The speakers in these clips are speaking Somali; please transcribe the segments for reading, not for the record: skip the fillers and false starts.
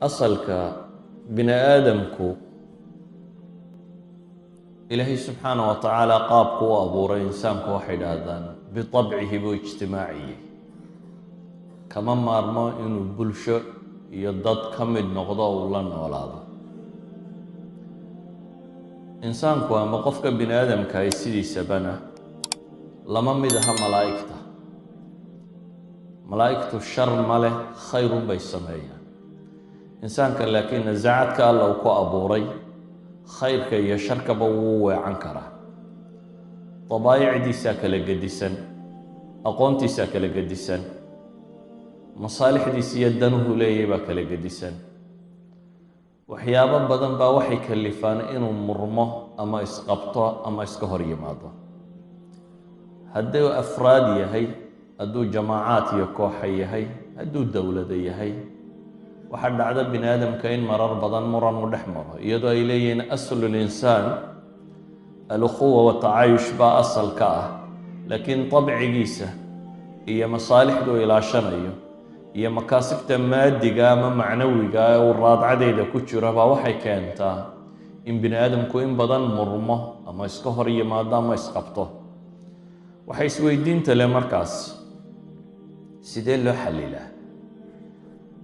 Asalka bini aadamku, Ilaahay subxaana wa tacaala qaabku u abuuray insaanku, waxay idhaahdaan bitabcihi buu ijtimaaciyey. Kama maarmo inuu bulsho iyo dad ka mid noqdo, uu la noolaado. Insaanku ama qofka bini aadamkahi sidiisabana lama mid aha malaa'igta. Malaa'igtu shar ma leh, khayrun bay sameeyaan. Insaanka laakiin nasacadka Alla uu ku abuuray, khayrka iyo sharkaba wuu weecan karaa. Dabaayicdiisaa kala gedisan, aqoontiisaa kala gedisan, masaalixdiisa iyo danuhu leeyay baa kala gedisan. Waxyaabo badan baa waxay kalifaan inuu murmo ama isqabto ama iska hor yimaado, hadduu afraad yahay, hadduu jamaacaad iyo kooxa yahay, hadduu dowlado yahay. Waxaa dhacda bini aadamka in marar badan muran u dhex maro, iyadoo ay leeyihiin aslu linsaan alukhuwa watacaayush baa asalka ah, laakiin dabcigiisa iyo masaalixdu ilaashanayo iyo makaasibta maadiga ama macnawiga ee uu raadcadeeda ku jiro baa waxay keentaa in bini aadamku in badan murmo ama iska hor yimaado ama isqabto. Waxay isweydiinta leh markaas, sidee loo xallilaa?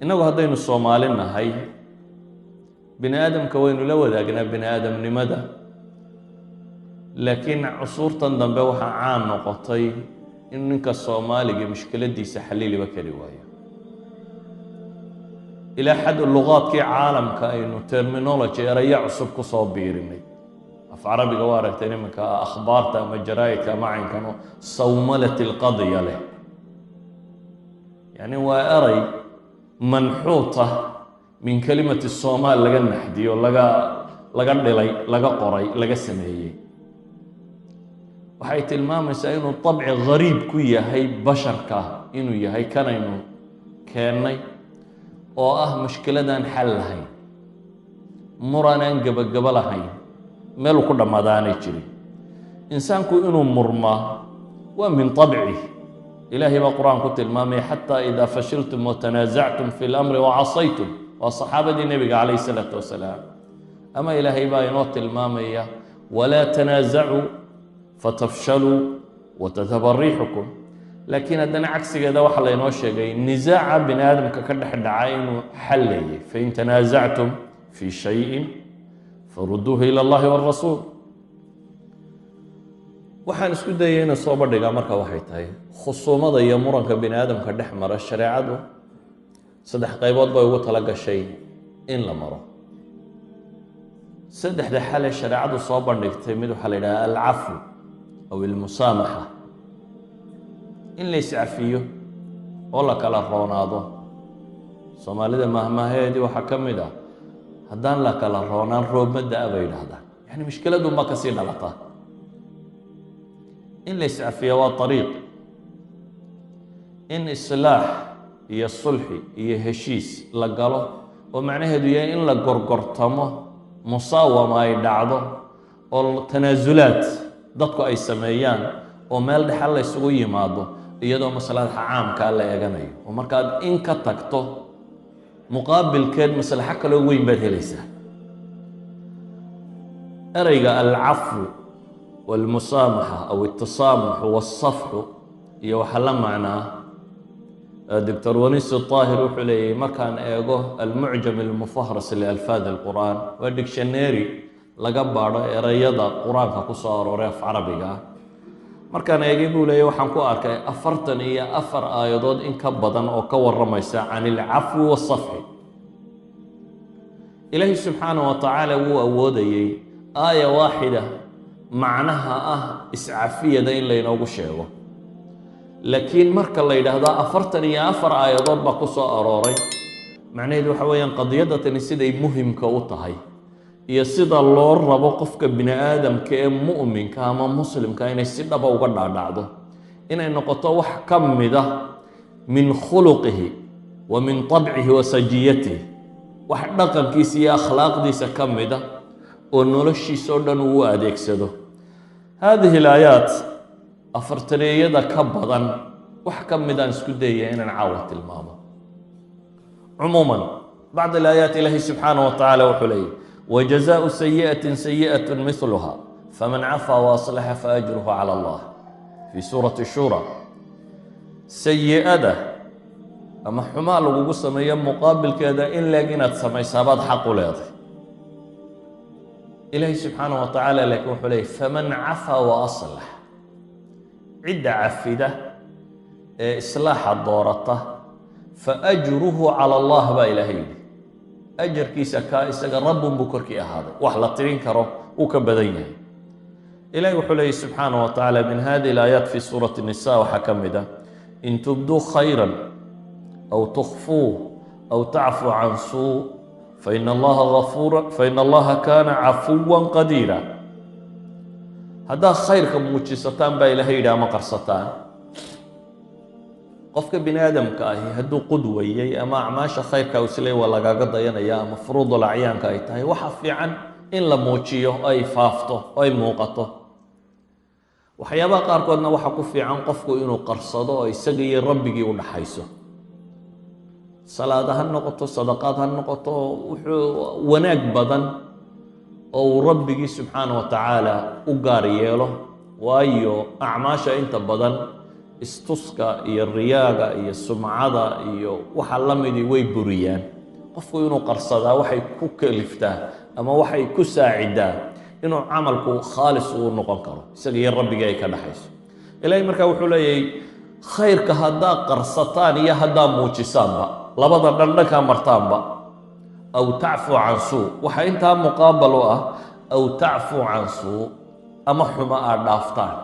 Innagu haddaynu Soomaali nahay, bini aadamka waynu la wadaagnaa bini aadamnimada, laakiin cusuurtan dambe waxaa caan noqotay in ninka Soomaaliga mushkiladiisa xalliliba kari waayo, ilaa xad luqaadkii caalamka aynu terminology, erayo cusub ku soo biirinay. Af Carabiga waa aragteen iminka akhbaarta ama jaraa'idka ama caynkano sawmalat alqadya leh, yacni waa eray manxuuta min kalimati Soomaal laga naxdiyo, laga dhilay, laga qoray, laga sameeyey. Waxay tilmaamaysaa inuu dabci gariib ku yahay basharka, inuu yahay kanaynu keennay oo ah mushkiladaan xal lahayn, muranaan gebagabo lahayn, meeluu ku dhammaadaanay jirin. Insaanku inuu murmaa waa min طabcih. Ilaahay baa Qur-aan ku tilmaamaya: xataa idaa fashiltum watanaasactum fi lamri wacasaytum. Waa saxaabadii Nebiga calayh isalaatu wasalaam. Ama Ilaahay baa inoo tilmaamaya: walaa tanaasacuu fatafshaluu watadhaba riixukum. Laakiin haddana cagsigeeda waxaa laynoo sheegay nisaaca bini aadamka ka dhex dhaca inuu xallayay: fain tanaasactum fi shayin faruduuhu ila Allahi wاrasuul. Waxaan isku dayay inaan soo bandhigaa marka waxay tahay khusuumada iyo muranka bini aadamka dhex mara, shareecadu saddex qaybood bay ugu tala gashay in la maro. Saddexda xale shareecadu soo bandhigtay, mid waxaa la yidhaha alcafw aw almusaamaxa, in la iscafiyo oo la kala roonaado. Soomaalida mahmaaheedii waxaa ka mid ah: haddaan la kala roonaan, roob ma da'a, bay yidhaahdaan. Yani mushkiladunbaa kasii dhalata. In la iscafiya waa ariiq in islaax iyo sulxi iyo heshiis la galo, oo macnaheedu yahay in la gorgortamo, musaawama ay dhacdo, oo tanaasulaad dadku ay sameeyaan, oo meel dhexa la ysugu yimaado, iyadoo maslaxa caamkaa la eeganayo, oo markaad in ka tagto, muqaabilkeed maslaxo kaloo weyn baad helaysaa. Ereyga alcafwu walmusaamaxa aw altasaamuxu walsafxu iyo waxaa la macnaa, Doctor Wanis Aahir wuxuu leeyahy: markaan eego almucjam almufahras lialfaad alqur'aan, waa dictionary laga baadho ereyada Qur-aanka ku soo arooray af Carabiga ah, markaan eegay, buu leeyahy, waxaan ku arkay 44 aayadood in ka badan oo ka warramaysa can ilcafwi wasafxi. Ilaahay subxaanah wa tacaala wuu awoodayey aaya waaxida macnaha ah iscafiyada in laynoogu sheego, laakiin marka la yidhaahdo 44 aayadood baa ku soo arooray, macnaheedu waxa weeyaan qadiyadda tani siday muhimka u tahay iyo sida loo rabo qofka bini aadamka ee mu'minka ama muslimka inay si dhaba uga dhaadhacdo, inay noqoto wax ka mida min khuluqihi wa min طabcihi wa sajiyatihi, wax dhaqankiisa iyo akhlaaqdiisa ka mida oo noloshiisa oo dhan uu u adeegsado. Haadihi alaayaat afartaneeyada ka badan wax ka midaan isku dayaya inaan caawa tilmaamo. Cumuuman, Bacd alaayaat, Ilaahi subxaanaه wa tacaala wuxuu leeyahy: "وجزاء سيئة سيئة مثلها فمن عفا وأصلح فأجره على الله", في suurati Shura. Sayi-ada ama xumaa lagugu sameeyo muqaabilkeeda in leeg inaad samaysaa baad xaq u leedahay. Ilaahi subxaanaه wa tacaala laakiin wuxuu leeyay: "فمن عفا وأصلح", cidda cafida ee islaaxa doorata, "فأجره على الله" baa Ilaahay yidhi. Ajarkiisa kaa isaga rabbun buu korkii ahaaday, wax la tirin karo uu ka badan yahay. Ilahi wuxuu leeyay subxaanaه wa tacaala, min hadihi alaayaat fi suurati الnisa waxaa ka mid ah: "إن تبدوا خيرا أو تخفوه أو تعفوا عن سوء فإن الله غفور فإن الله كان عفوا قديرا". Haddaad khayrka muujisataan, baa Ilahay yidhi, ama qarsataan, qofka bini aadamka ahi hadduu qudwayey ama acmaasha khayrka u isleey waa lagaaga dayanaya ama furuudul acyaanka ay tahay, waxa fiican in la muujiyo oo ay faafto oo ay muuqato. Waxyaabaha qaarkoodna waxaa ku fiican qofku inuu qarsado oo isaga iyo rabbigii u dhaxayso. Salaada ha noqoto, sadaqaad ha noqoto, wuxuu wanaag badan oo uu rabbigii subxaana wa tacaala u gaar yeelo, waayo acmaasha inta badan istuska iyo riyaaga iyo sumcada iyo waxa la midii way buriyaan. Qofku inuu qarsadaa waxay ku kaliftaa ama waxay ku saacidaa inuu camalku khaalis uu noqon karo, isaga iyo rabbigii ay ka dhaxayso. Ilaahay markaa wuxuu leeyahay: khayrka haddaa qarsataan iyo haddaa muujisaanba, labada dhandhankaa martaanba, أو تعفوا عن سوء, waxaa intaa muqaabal u ah أو تعفوا عن سوء, ama xumo aad dhaaftaan.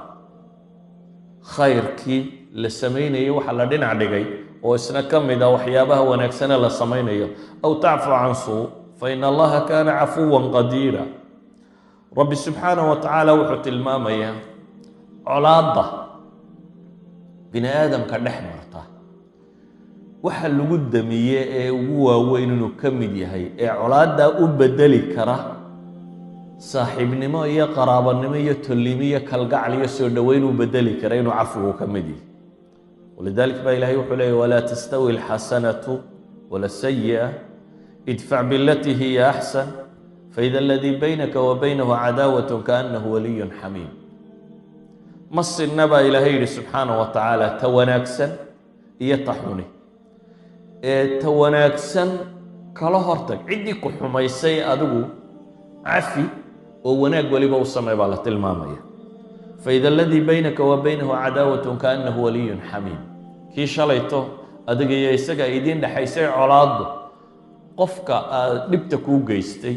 Khayrkii la samaynayay waxaa la dhinac dhigay oo isna ka mid a waxyaabaha wanaagsane la samaynayo أو تعفوا عن سوء فإن الله كان عفوا قديرا. Rabbi subxaanaه wa tacaala wuxuu tilmaamayaa colaadda bini aadamka dhex marta waxa lagu damiye ee ugu waaweyn inuu ka mid yahay ee colaaddaa u bedeli kara saaxiibnimo iyo qaraabanimo iyo tolnimo iyo kalgacal iyo soo dhoweyn u bedeli kara inuu cafigu ka mid yahay. ولذلك baa Ilahay wuxuu leeyay: "ولا تستوي الحسنة ولا السيئة ادفع بالتي هي أحسن فإذا الذي بينك وبينه عداوة كأنه ولي حميم". Ma sinna, baa Ilaahay yidhi subxaanaه wa tacaala, ta wanaagsan iyo ta xuni, ee ta wanaagsan kala hortag. Ciddii ku xumaysay adigu cafi oo wanaag weliba u samey baa la tilmaamaya. فإذا الذي بينك وبينه عداوة كأنه ولي حميم. Kii shalayto adiga iyo isaga idiin dhexaysay colaaddu, qofka aad dhibta kuu geystay,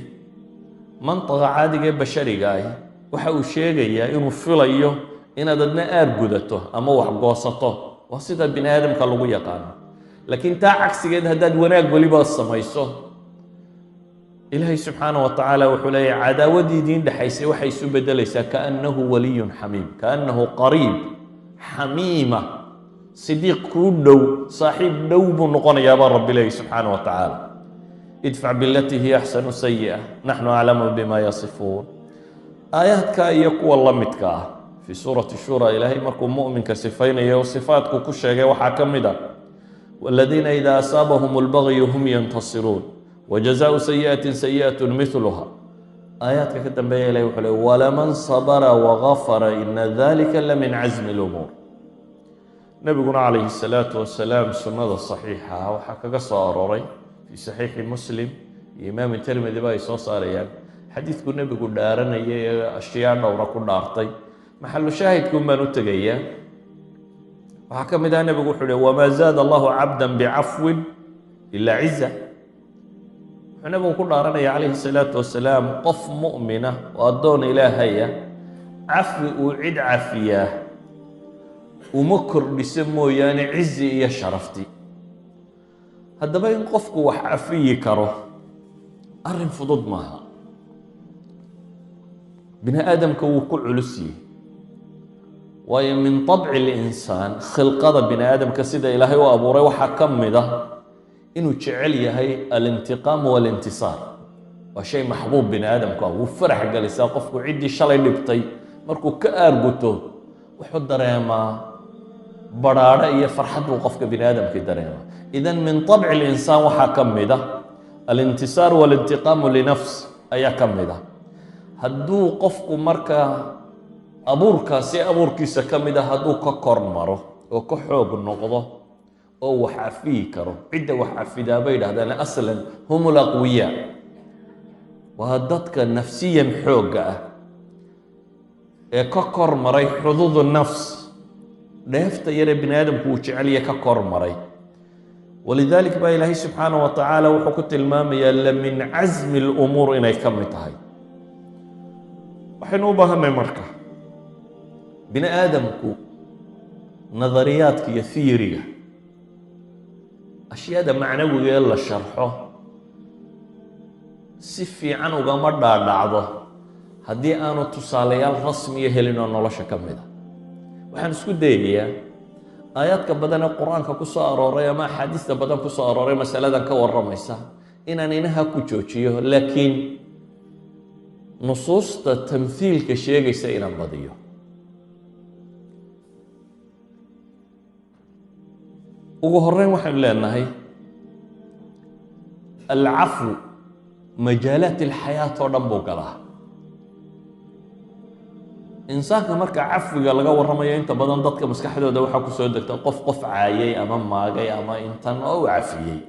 mantaqa caadiga ee bashariga ahi waxa uu sheegayaa inuu filayo inaad adna aar gudato ama wax goosato. Waa sida bini aadamka lagu yaqaano. Laakiin taa cagsigeed, haddaad wanaag weliba samayso, Ilaahay subxaana wa tacaala wuxuu leeyahy: cadaawaddii idiin dhexaysay waxay isu beddelaysaa كأنه ولي حميم, كأنه قريب حميمة, sidiiq kuu dhow, saaxiib dhow buu noqonayaa, baa Rabbi leeyahy subxaana wa tacaala. "ادفع بالتي هي أحسن السيئة نحن أعلم بما يصفون". Aayaadka iyo kuwa la midka ah fii suurati Shura, Ilaahay markuu mu'minka sifaynayo sifaadku ku sheegay waxaa ka mid ah: "والذين إذا أصابهم البغي هم ينتصرون وجزاء سيئة سيئة مثلها". Aayaadka ka dambeeya Ilahay wuxuu leey: "ولمن صبر وغفر إن ذلك لمن عزم الأمور". Nebiguna calayhi الsalaatu wasalaam sunnada saxiixa ah waxaa kaga soo arooray fii saxiixi Muslim iyo Imaam Tirmidi ba ay soo saarayaan xadiidkuu nebigu dhaaranayay ee ashyaa dhowra ku dhaartay. Maxalu shaahidkuun baan u tegayaa. Waxaa ka mid ah nebigu wuxuu uhi: "وما زاد الله عبدا بعفو إلا عزا". Wuxuu nebigu ku dhaaranaya calayhi salaatu wasalaam, qof mu'mina oo addoon Ilaahaya cafwi uu cid cafiyaa uma kordhiso mooyaane cizi iyo sharafti. Haddaba in qofku wax cafiyi karo arrin fudud maaha. Bini aadamka wuu ku culusyihi, waayo من طبع الإنسان, khilqada bini aadamka sida Ilaahay u abuuray waxaa ka mid ah inuu jecel yahay الانتقام والانتصار. Waa shay maxbuub bini aadamku ah. Wuu farax gelisaa qofku ciddii shalay dhibtay markuu ka aarguto, wuxuu dareemaa badhaadho iyo farxad buu qofka bini aadamkii dareemaa. إذن من طبع الإنسان waxaa ka mid ah Alintisaar walintiqaamu linafs ayaa ka mid ah. Hadduu qofku markaa abuurkaasi abuurkiisa ka mid ah hadduu ka kor maro oo ka xoog noqdo oo wax cafiyi karo, cidda wax cafidaa, bay yidhahdaan, aslan hum alaqwiyaa, waa dadka nafsiyan xoogga ah ee ka kor maray xuduud nafs, dheefta yaree bini aadamku uu jecelya ka kor maray. Walidalik baa Ilaahay subxaanaه wa tacaala wuxuu ku tilmaamayaa la min casmi اlumuur inay ka mid tahay. Waxaynu u baahanay marka bini aadamku nadariyaadka iyo theory-ga, ashyaada macnawiga ee la sharxo, si fiican ugama dhaadhacdo haddii aanu tusaalayaal rasmiya helin oo nolosha ka mid a. Waxaan isku dayayaa aayaadka badan ee Qur-aanka ku soo arooray ama axaadiista badan ku soo arooray masaladan ka warramaysa inaan inaha ku joojiyo, laakiin nusuusta tamhiilka sheegaysa inaan badiyo. Ugu horeyn, waxaynu leenahay alcafw majaalaat alxayaat oo dhan buu galaa. Insaanka marka cafwiga laga warramayo, inta badan dadka maskaxdooda waxaa kusoo degta qof qof caayay ama maagay ama intan oo u cafiyey.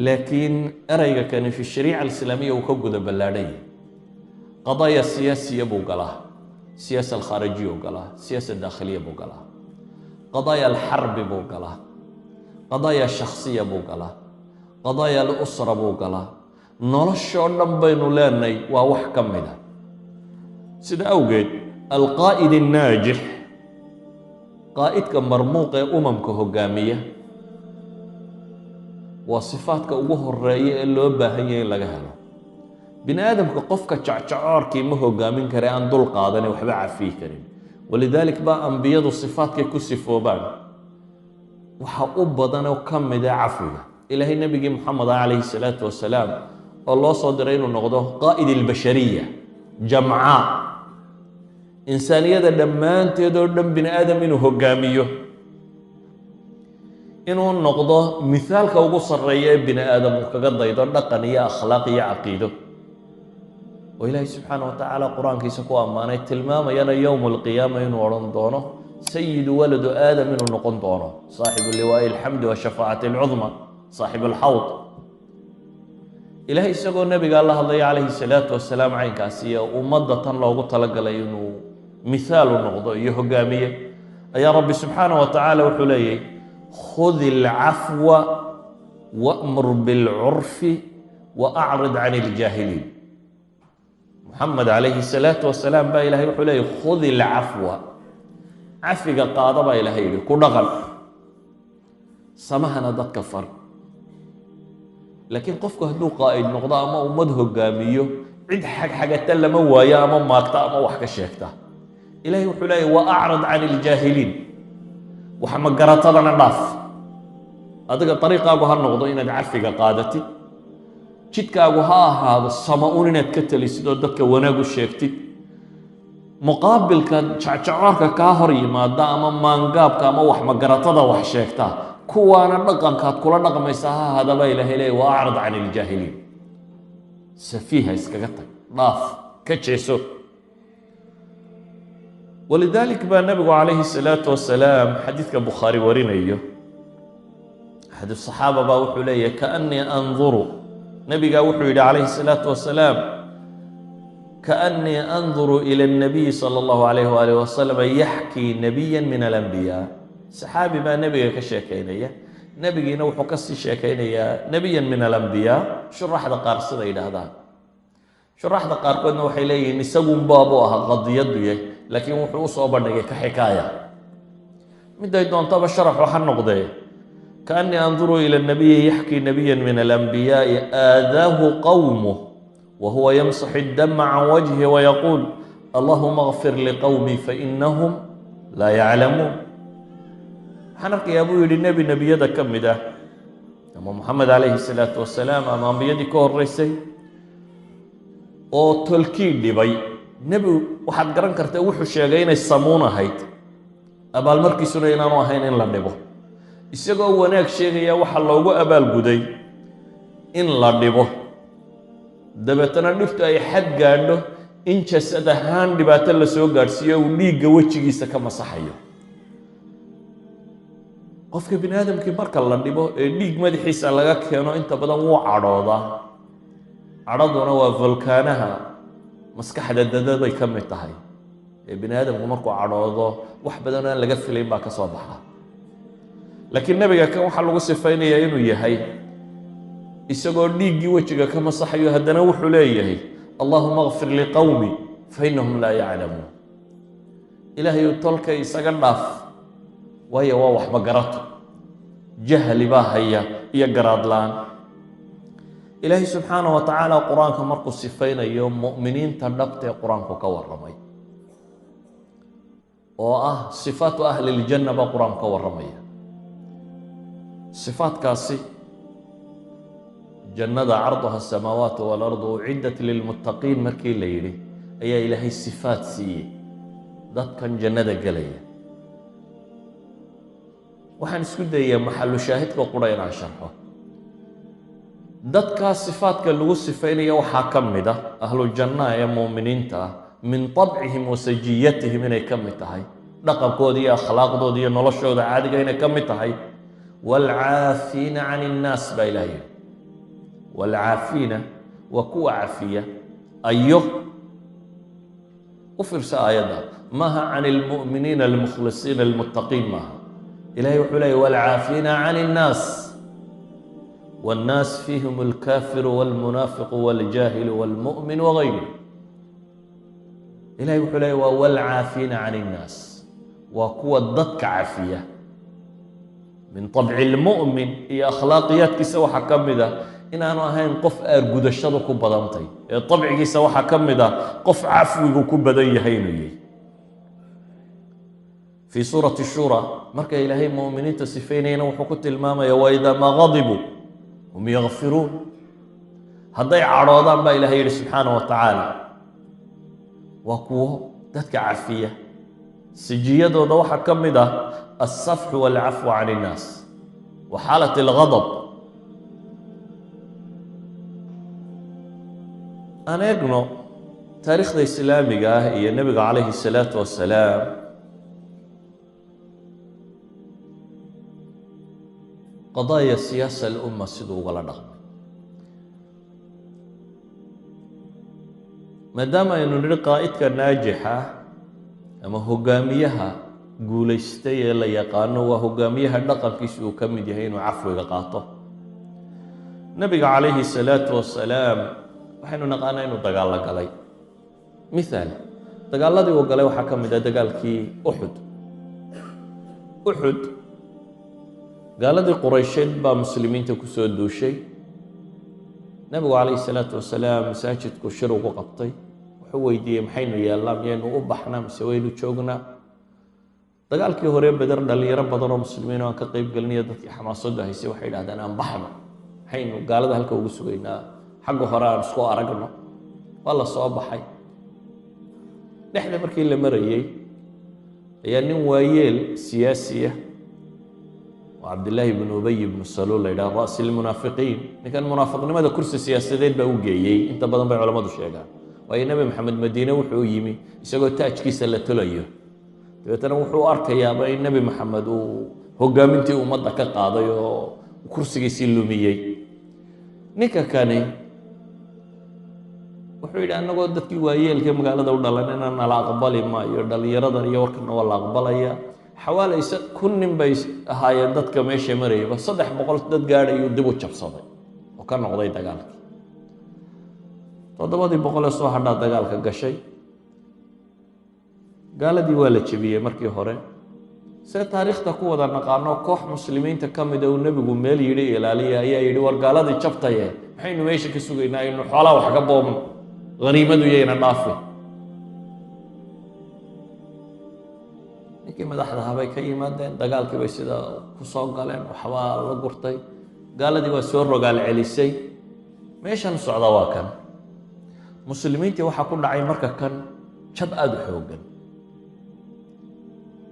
Laakiin ereyga kani fi shariica alislaamiya uu ka guda ballaadhan yahay. Qadaaya siyaasiya buu galaa, siyaasa alkhaarijiya buu galaa, siyaasa daakhiliya buu galaa, qadaaya alxarbi buu galaa, qadaaya shakhsiya buu galaa, qadaaya alusra buu galaa. Noloshoo dhan baynu leenahay waa wax ka mid a. Sida awgeed, alqaa'id annaajix, qaa'idka marmuuq ee umamka hogaamiya, waa sifaadka ugu horeeya ee loo baahan yahay in laga helo. Bini aadamka qofka jacjacoorkii ma hogaamin kare aan dul qaadane waxba cafiyi karin. Walidalik baa ambiyadu sifaadkay ku sifoobaan waxa u badanoo ka mida cafwiga. Ilaahay nebigii Moxamed ah calayhi salaatu wasalaam, oo loo soo diray inuu noqdo qaa'id albashariya jamcaa, insaaniyada dhammaanteed oo dhan bini aadam inuu hogaamiyo, inuu noqdo mithaalka ugu sarreeya ee bini aadam uu kaga daydo dhaqan iyo akhlaaq iyo caqiido, oo Ilaahay subxaana wa tacaala Qur-aankiisa ku ammaanay, tilmaamayana yowma alqiyaama inuu odhan doono sayidu waladu Aadam, inuu noqon doono saaxibu liwaa'i alxamdi washafaacati alcudma, saaxib alxawd. Ilaahay isagoo nebigaa la hadlaya calayhi salaatu wasalaam, caynkaasi iyo ummadda tan loogu talagalay inuu mithaalu noqdo iyo hogaamiye, ayaa Rabbi subxaana wa tacaala wuxuu leeyahy: khud ilcafwa wa'mur bilcurfi wa acrid can iljaahiliin. Moxamed calayhi salaatu wasalaam baa Ilahay wuxuu leeyahy: khud ilcafwa, cafiga qaada baa Ilahay yidhi, ku dhaqan, samahana dadka far. Laakiin qofku hadduu qaa'id noqdo ama ummad hogaamiyo, cid xagxagata lama waayo, ama maagta ama wax ka sheegta. Ilahay wuxuu leeyahy: wa acrid can iljaahiliin, wax magaratadana dhaaf. Adiga dariiqaagu ha noqdo inaad cafiga qaadatid, jidkaagu ha ahaado sama-un inaad ka talisid oo dadka wanaag u sheegtid. Muqaabilka jacjacoorka kaa hor yimaada ama maangaabka ama wax magaratada wax sheegta, kuwaana dhaqankaad kula dhaqmaysa ha ahaadaba. Ilahay leey: wa acrid can iljaahiliin. Safiiha iskaga tag, dhaaf, ka jeeso. Walidalik baa nabigu calayhi salaatu wasalaam, xadiidka Bukhaari warinayo, axad saxaaba baa wuxuu leeyahy: kaanii anduru, nabigaa wuxuu yidhi calayhi salaatu wasalaam: kaanii anduru ila الnabiyi salى اllahu alayh walih wasalam yaxkii nabiya min alambiyaa. Saxaabi baa nebiga ka sheekaynaya, nebigiina wuxuu kasii sheekaynayaa nebiyan min alambiyaa. Shuraxda qaar sida yidhaahdaan, shuraxda qaarkoodna waxay leeyihiin isagunbaabuu ahaa qadiyadu yahay, laakiin wuxuu usoo bandhigay ka xikaaya. Miday doontaba sharaxu ha noqdee, kaanii anduru ila nabiyi yaxkii nabiya min alambiyaai aadaahu qowmuh wa huwa yamsaxu اdama can wajhi wayaquul: allahuma اغfir liqowmii fainahum laa yaclamuun. Waxaan arkayaa, buu yidhi, nebi nebiyada ka mid ah, ama Moxamed calayhi salaatu wasalaam ama ambiyadii ka horeysay, oo tolkii dhibay. Nebi waxaad garan kartaa wuxuu sheegay inay samuun ahayd, abaalmarkiisuna inaanu ahayn in la dhibo. Isagoo wanaag sheegaya waxaa loogu abaalguday In la dhibo, dabeetana dhibtu ay xad gaadho, in jasad ahaan dhibaato la soo gaadhsiiyo, uu dhiigga wejigiisa ka masaxayo. Qofka bini aadamkii marka la dhibo ee dhiig madaxiisa laga keeno, inta badan wuu cadhoodaa. Cadhaduna waa volkaanaha maskaxda dadaday ka mid tahay, ee bini aadamku markuu cadhoodo wax badan aan laga filayn baa ka soo baxa. Laakiin nebiga kan waxaa lagu sifaynayaa inuu yahay isagoo dhiiggii wejiga ka masaxayo, haddana wuxuu leeyahay: "اللهم اغفر لقومي فإنهم لا يعلمون." Ilaahayu, tolkay isaga dhaaf, waayo waa waxba garato, jahli baa haya iyo garaad la-aan. Ilaahay subxaana wa tacaala qur-aanka markuu sifaynayo mu'miniinta dhabtee qur-aanku ka warramay, oo ah صفات أهل الجنة baa qur-aanku ka warramaya. Sifaatkaasi jannada "عرضها السماوات والأرض أعدت للمتقين" markii la yidhi, ayaa Ilaahay sifaat siiyey dadkan jannada gelaya. Waxaan isku dayayaa maxalu shaahidka qura inaan sharxo. Dadkaa sifaadka lagu sifaynaya waxaa ka mid ah ahlu jannaha ee muuminiinta ah, من طبعهم وسجيتهم inay ka mid tahay, dhaqankooda iyo akhlaaqdooda iyo noloshooda caadiga inay ka mid tahay. "والعافين عن الناس" baa Ilaah yidhi. والعافين waa kuwa cafiya. Ayo u fiirsa aayadda, maaha "عن المؤمنين المخلصين المتقين" maaha. Ilahay wuxuu leeyay: "والعافين عن الناس". والناس فيهم الكافر والمنافق والجاهل والمؤمن وغيره. Ilahay wuxuu leeyay waa "والعافين عن الناس", waa kuwa dadka cafiya. من طبع المؤمن iyo akhlaaqiyaadkiisa waxaa ka mid ah inaanu ahayn qof aargudashadu ku badantay, ee dabcigiisa waxaa ka mid ah qof cafwigu ku badan yahay inuu yahay. في سورة الشورى marka Ilaahay mu'miniinta sifaynayana, wuxuu ku tilmaamaya: "وإذا ما غضبوا هم يغفرون." Hadday cadhoodaan, baa Ilahay yidhi subxaana wa tacaala, waa kuwo dadka cafiya. Sijiyadooda waxaa ka mid ah الصفح والعفو عن الناس وحالة الغضب. Aan eegno taariikhda islaamiga ah iyo nebiga calayhi الsalaatu wasalaam. قضايا سياسة الأمة siduu ugala dhaqmay, maadaama aynu nidhi qaa'idka naajixa ama hogaamiyaha guulaystay ee la yaqaano waa hogaamiyaha dhaqankiisu uu ka mid yahay inuu cafwiga qaato. Nebiga calayhi salaatu wasalaam waxaynu naqaanaa inuu dagaalo galay. Mithaal, dagaaladii uu galay waxaa ka mid ah dagaalkii Uxud. Uxud gaaladii Quraysheed baa muslimiinta kusoo duushay. Nebigu calayhi salaatu wasalaam masaajidku shir ugu qabtay. Wuxuu weydiiyey: maxaynu yeelnaa? Miyaynu u baxnaa mise waynu joognaa? Dagaalkii hore Beder, dhalinyaro badan oo muslimiin oo aan ka qeyb gelinayo, dadkii xamaasaddu haysay, waxay idhahdeen: aan baxno, maxaynu gaalada halka ugu sugaynaa? Xagga hore aan isku aragno. Waa la soo baxay. Dhexda markii la marayey ayaa nin waayeel siyaasiya oo Cabdillaahi bnu Ubay ibnu Saluul la yidhaha, رأس المنافقين. Ninkan munaafiqnimada kursi siyaasadeed baa u geeyey, inta badan bay culammadu sheegaan. Waayo, Nebi Maxamed Madiine wuxuu yimi isagoo taajkiisa la tolayo. Dabeetana wuxuu arkayaaba in Nebi Maxamed uu hogaamintii ummadda ka qaaday oo kursigiisii lumiyey. Ninka kani wuxuu yidhi: annagoo dadkii waayeelka magaalada u dhalan inaan nala aqbali maayo, dhallinyaradan iyo warkana waa la aqbalaya. Xawaalaysa 1000 nin bay ahaayeen dadka meesha marayaba, 300 dad gaadhayuu dib u jabsaday oo ka noqday dagaalkii. 700-dii ee soo hadhaa dagaalka gashay. Gaaladii waa la jebiyey markii hore. See taariikhda ku wada naqaano, koox muslimiinta ka mida uu nebigu meel yidhi ilaaliya ayaa yidhi: war, gaaladii jabtaye, maxaynu meesha ka sugaynaa? Aynu xoolaa wax ka boobno, haniimadu yayna dhaafin. Ninkii madaxda habay ka yimaadeen. Dagaalkii bay sida ku soo galeen, waxbaa la gurtay, gaaladii waa soo rogaal celisay. Meeshan socda waa kan muslimiintii waxaa ku dhacay marka kan jab aada u xooggan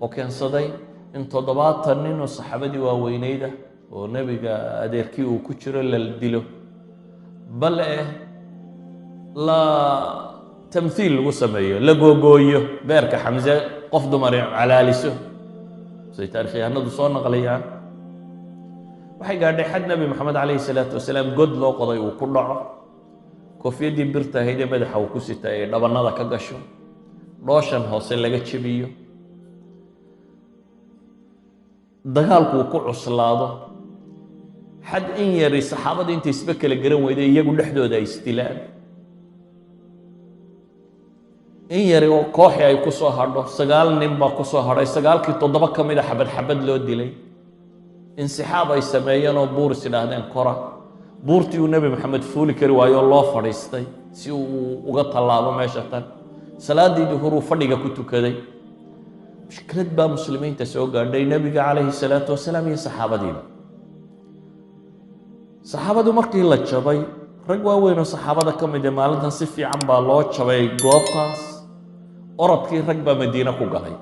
oo keensaday in 70 nin oo saxaabadii waaweyneyda oo nebiga adeerkii uu ku jiro la dilo. Bal eh la tamthiil lagu sameeyo, la googooyo beerka Xamse, qof dumar calaaliso, say taarikhyahanadu soo naqliyaan. Waxay gaadhay xad Nebi Moxamed calayhi salaatu wasalaam god loo qoday uu ku dhaco, koofiyadii birta ahayd ee madaxa uu ku sita ay dhabannada ka gasho, dhooshan hoose laga jebiyo, dagaalku uu ku cuslaado, xad in yari saxaabada intay isba kala garan weyday iyagu dhexdooda ay isdilaan, in yari oo kooxi ay ku soo hadho. 9 nin baa ku soo hadhay, 9kii 7 ka mida xabad xabad loo dilay. Insixaab ay sameeyeen oo buur is idhaahdeen kora, buurtii uu Nebi Maxamed fuuli kari waayo, loo fadhiistay si uu uga tallaabo meesha tan. Salaaddii duhuruu fadhiga ku tukaday. Mushkilad baa muslimiinta soo gaadhay, nebiga calayhi salaatu wasalaam iyo saxaabadiiba. Saxaabadu markii la jabay, rag waaweyn oo saxaabada ka mid ee maalintan si fiican baa loo jabay goobtaas. Orodkii rag baa Madiine ku galay,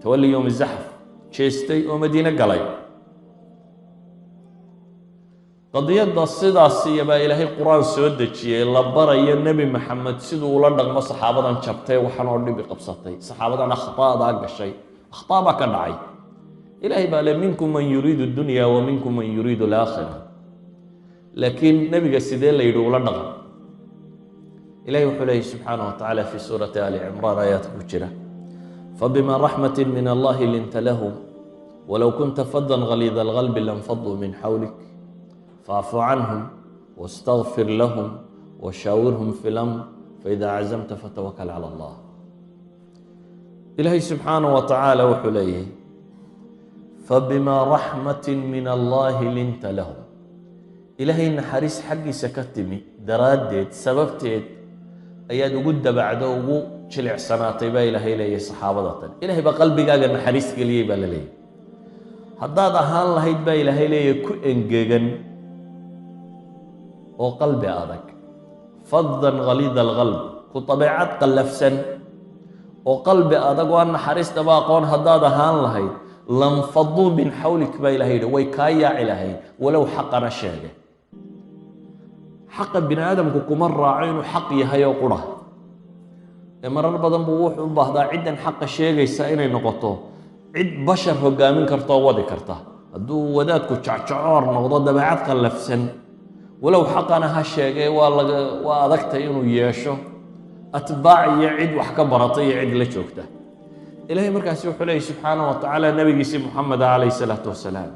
tawalli yowmi zaxf, jeestay oo Madiine galay. Qadiyadda sidaasiya baa Ilaahay Qur-aan soo dejiyey la barayo Nebi Maxamed siduu ula dhaqmo saxaabadan jabtay, waxaan oo dhibi qabsatay, saxaabadan akhtaadaa gashay. Akhtaa baa ka dhacay. Ilaahay baa le: "Minkum man yuriidu dunya wa minkum man yuriidu alaakhira." Laakiin nebiga sidee la yidhi ula dhaqan? Ilahay wuxuu leeyay subxaanaه wa tacaala fi suurati Ali Cimraan, aayaadka ku jira: "Fabima raxmati min allahi linta lahum walow kunta fadan galiida alqalbi lanfaduu min xawlik faacfu canhum wاstagfir lahum washaawirhum fi lamr faida cazamta fatawakal cala allah." Ilaahay subxaanaه wa tacaala wuxuu leeyahay: "Fabima raxmati min allahi linta lahum." Ilaahay naxariis xaggiisa ka timi daraaddeed, sababteed ayaad ugu dabacdo, ugu jilicsanaatay baa Ilaahay leeyahay saxaabada tan. Ilahay baa qalbigaaga naxariis geliyey baa la leeyahy. Haddaad ahaan lahayd, baa Ilaahay leeyahay, ku engegan oo qalbi adag, fadan ghaliida alqalb, ku dabeecad qallafsan oo qalbi adag oo aan naxariistaba aqoon haddaad ahaan lahayd, lanfaduu min xawlik, baa Ilahay yidhi, way kaa yaaci lahayd, walow xaqana sheege. Xaqa bini aadamku kuma raaco inuu xaq yahay oo qura ee marar badan buu wuxuu u baahdaa ciddan xaqa sheegaysa inay noqoto cid bashar hogaamin karta oo wadi karta. Hadduu wadaadku jacjacoor noqdo, dabeecad qallafsan, walow xaqana ha sheegee, waa laga waa adagtay inuu yeesho atbaac iyo cid wax ka barata iyo cid la joogta. Ilahay markaasi wuxuu leeyay subxaanah wa tacaala nabigiisii Moxamed calayh salaatu wasalaam: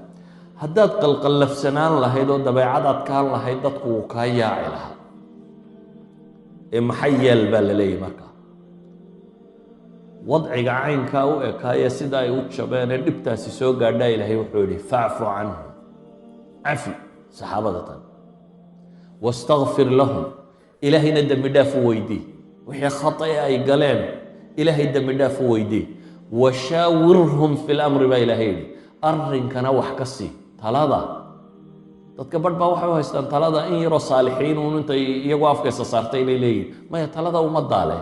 haddaad qalqallafsanaan lahayd oo dabeecad adkaan lahayd, dadku wuu kaa yaaci lahaa. Ee maxay yeel baa la leeyahy markaa wadciga caynkaa u ekaaya, sida ay u jabeen ee dhibtaasi soo gaadhaa? Ilaahay wuxuu yihi: "Facfu canhum," cafi saxaabada tan, "wastakfir lahum," Ilaahayna dembi dhaaf u weydii wixii khatae ay galeen, Ilaahay dembi dhaaf u weydii. "Washaawirhum fi lamri," baa Ilaahay yidhi, arrinkana wax ka sii, talada. Dadka barh baa waxay u haystaan talada in yaroo saalixiin uun intay iyagu afkaysa saartay inay leeyihin. Maya, talada ummaddaa leh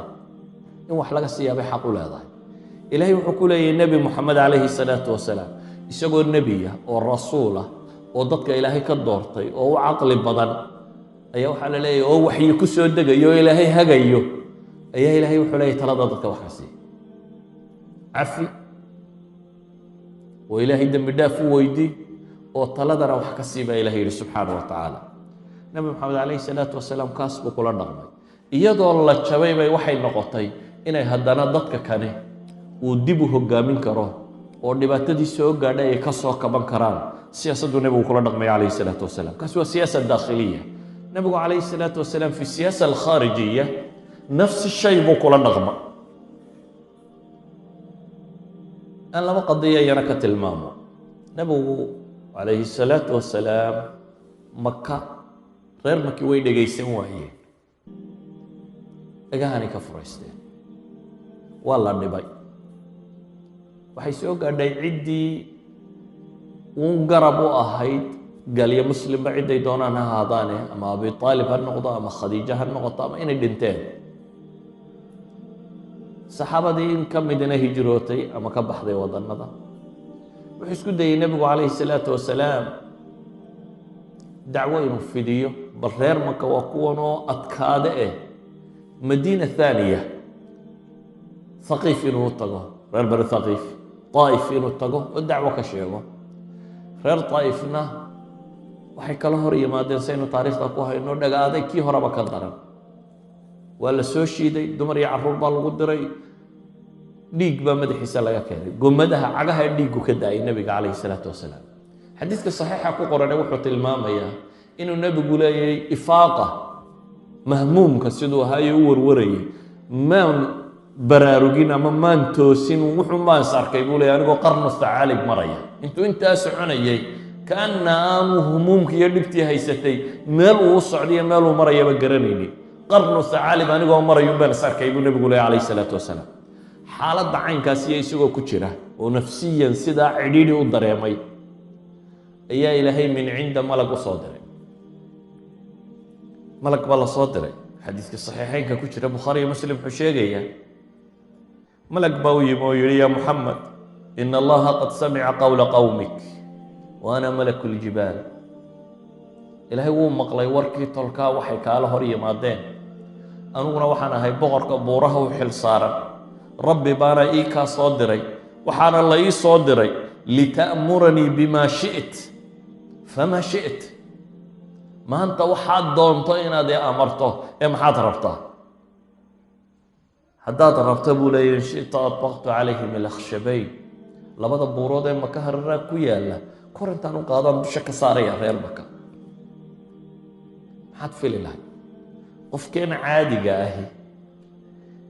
in wax laga siiyaa bay xaq u leedahay. Ilaahay wuxuu ku leeyahy Nebi Moxamed calayhi salaatu wasalaam, isagoo nebiya oo rasuul ah oo dadka Ilaahay ka doortay oo u caqli badan, ayaa waxaa la leeyahy, oo waxyi ku soo degayo oo Ilaahay hagayo, ayaa Ilaahay wuxuu leeyahy: talada dadka wax ka siiya, cafi oo Ilaahay dembi dhaaf u weydii, oo taladana wax ka sii, baa Ilahay yihi subxaana wa tacaala. Nebi Moxamed calayhi salaatu wasalaam kaas buu kula dhaqmay. Iyadoo la jabay bay waxay noqotay inay haddana dadka kane uu dib u hogaamin karo oo dhibaatadii soo gaadhay ay ka soo kaban karaan. Siyaasaddu nebigu kula dhaqmay calayhi salaatu wasalaam, kaasi waa siyaasa daakhiliya. Nebigu calayhi salaatu wasalaam fi siyaasa alkhaarijiya nafsi shay buu kula dhaqma. Aan laba qadiya iyana ka tilmaamo. Nebigu calayhi salaatu wasalaam Maka reer Maki way dhegaysan waayeen, dhagahanay ka furaysteen, waa la dhibay. Waxay soo gaadhay ciddii uun garab u ahayd, galyo muslimba cidday doonaan ha ahaadaane, ama Abi Aalib ha noqdo ama Khadiijo ha noqoto, ama inay dhinteen saxaabadii in ka midina hijrootay ama ka baxday waddannada. Wuxuu isku dayey nebigu calayhi salaatu wasalaam dacwo inuu fidiyo. Bal reer Maka waa kuwanoo adkaade eh, Madiina thaaniya, Thaqiif inuu tago, reer Bani Thaqiif, Daa'if inuu tago oo dacwo ka sheego. Reer Daa'ifna waxay kala hor yimaadeen, saynu taariikhda ku hayno, dhaga aday kii horeba ka daran. Waa la soo shiiday, dumar iyo carruur baa lagu diray, dhiig baa madaxiisa laga keenay, gomadaha cagaha dhiiggu ka da-ay nebiga calayhi salaatu wasalaam. Xadiiska saxiixa ku qorane wuxuu tilmaamayaa inuu nebigu leeyahay ifaaqa mahmuumka siduu ahaayo u warwarayay, maan baraarugin ama maan toosin, wuxuu maan is arkay buu leeyahy anigoo Qarnu Thacaalib maraya. Intuu intaa soconayay, kaana aanu humuumka iyo dhibtii haysatay meel uu u socdayo meel uu marayaba garanaynin. Qarnu Thacaalib anigoo marayun baan is arkay buu nebigu leeyahy calayhi salaatu wasalaam. Xaaladda caynkaasiyo isagoo ku jira oo nafsiyan sidaa cidhiidhi u dareemay ayaa Ilaahay min cinda malag u soo diray. Malag baa la soo diray. Xadiiska saxiixeynka ku jira, Bukhaari iyo Muslim, wuxuu sheegayaa malag baa u yimi oo yihi: "Ya Muxamed, ina Allaha qad samica qowla qowmik wa ana malaku ljibaal." Ilaahay wuu maqlay warkii tolkaa waxay kaala hor yimaadeen, aniguna waxaan ahay boqorka buuraha u xil saaran. Rabbi baana ii kaa soo diray, waxaana la ii soo diray lita'muranii bima shi't fama shi't. Maanta waxaad doonto inaad i amarto ee maxaad rabtaa? Haddaad rabto, buu leeya, in shi'ta atbaqtu calayhim alakhshabayn, labada buurood ee Maka hararaa ku yaalla kor intaan u qaadaan dusha ka saaraya reer Maka. Maxaad fili lahay qofkeena caadiga ahi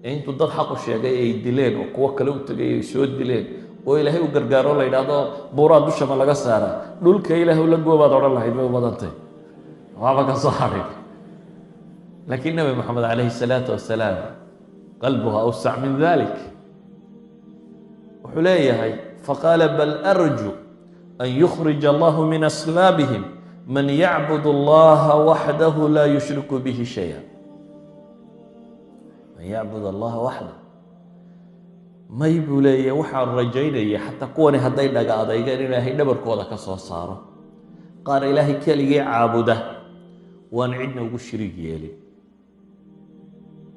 ee intuu dad xaqu sheegay ay dileen oo kuwo kale u tegay ay soo dileen oo Ilaahay u gargaaro, la yidhaahdo buuraa dushama laga saaraa? Dhulka Ilaah la goobaad odhan lahayd, bay u badantay, waaba ka soo hadhin. Laakiin Nebi Moxamed calayhi salaatu wasalaam qalbuhu awsac min dalik. Wuxuu leeyahay: faqaala bal arju an yukhrij Allahu min aslaabihim man yacbud Allaha waxdahu laa yushriku bihi shaya. Man yacbud Allaha waxdah. May, buu leeyahay, waxaan rajaynaya xataa kuwani hadday dhaga adeygeen, Ilaahay dhabarkooda ka soo saaro qaar Ilaahay keligii caabuda, waan cidna ugu shiriig yeelin.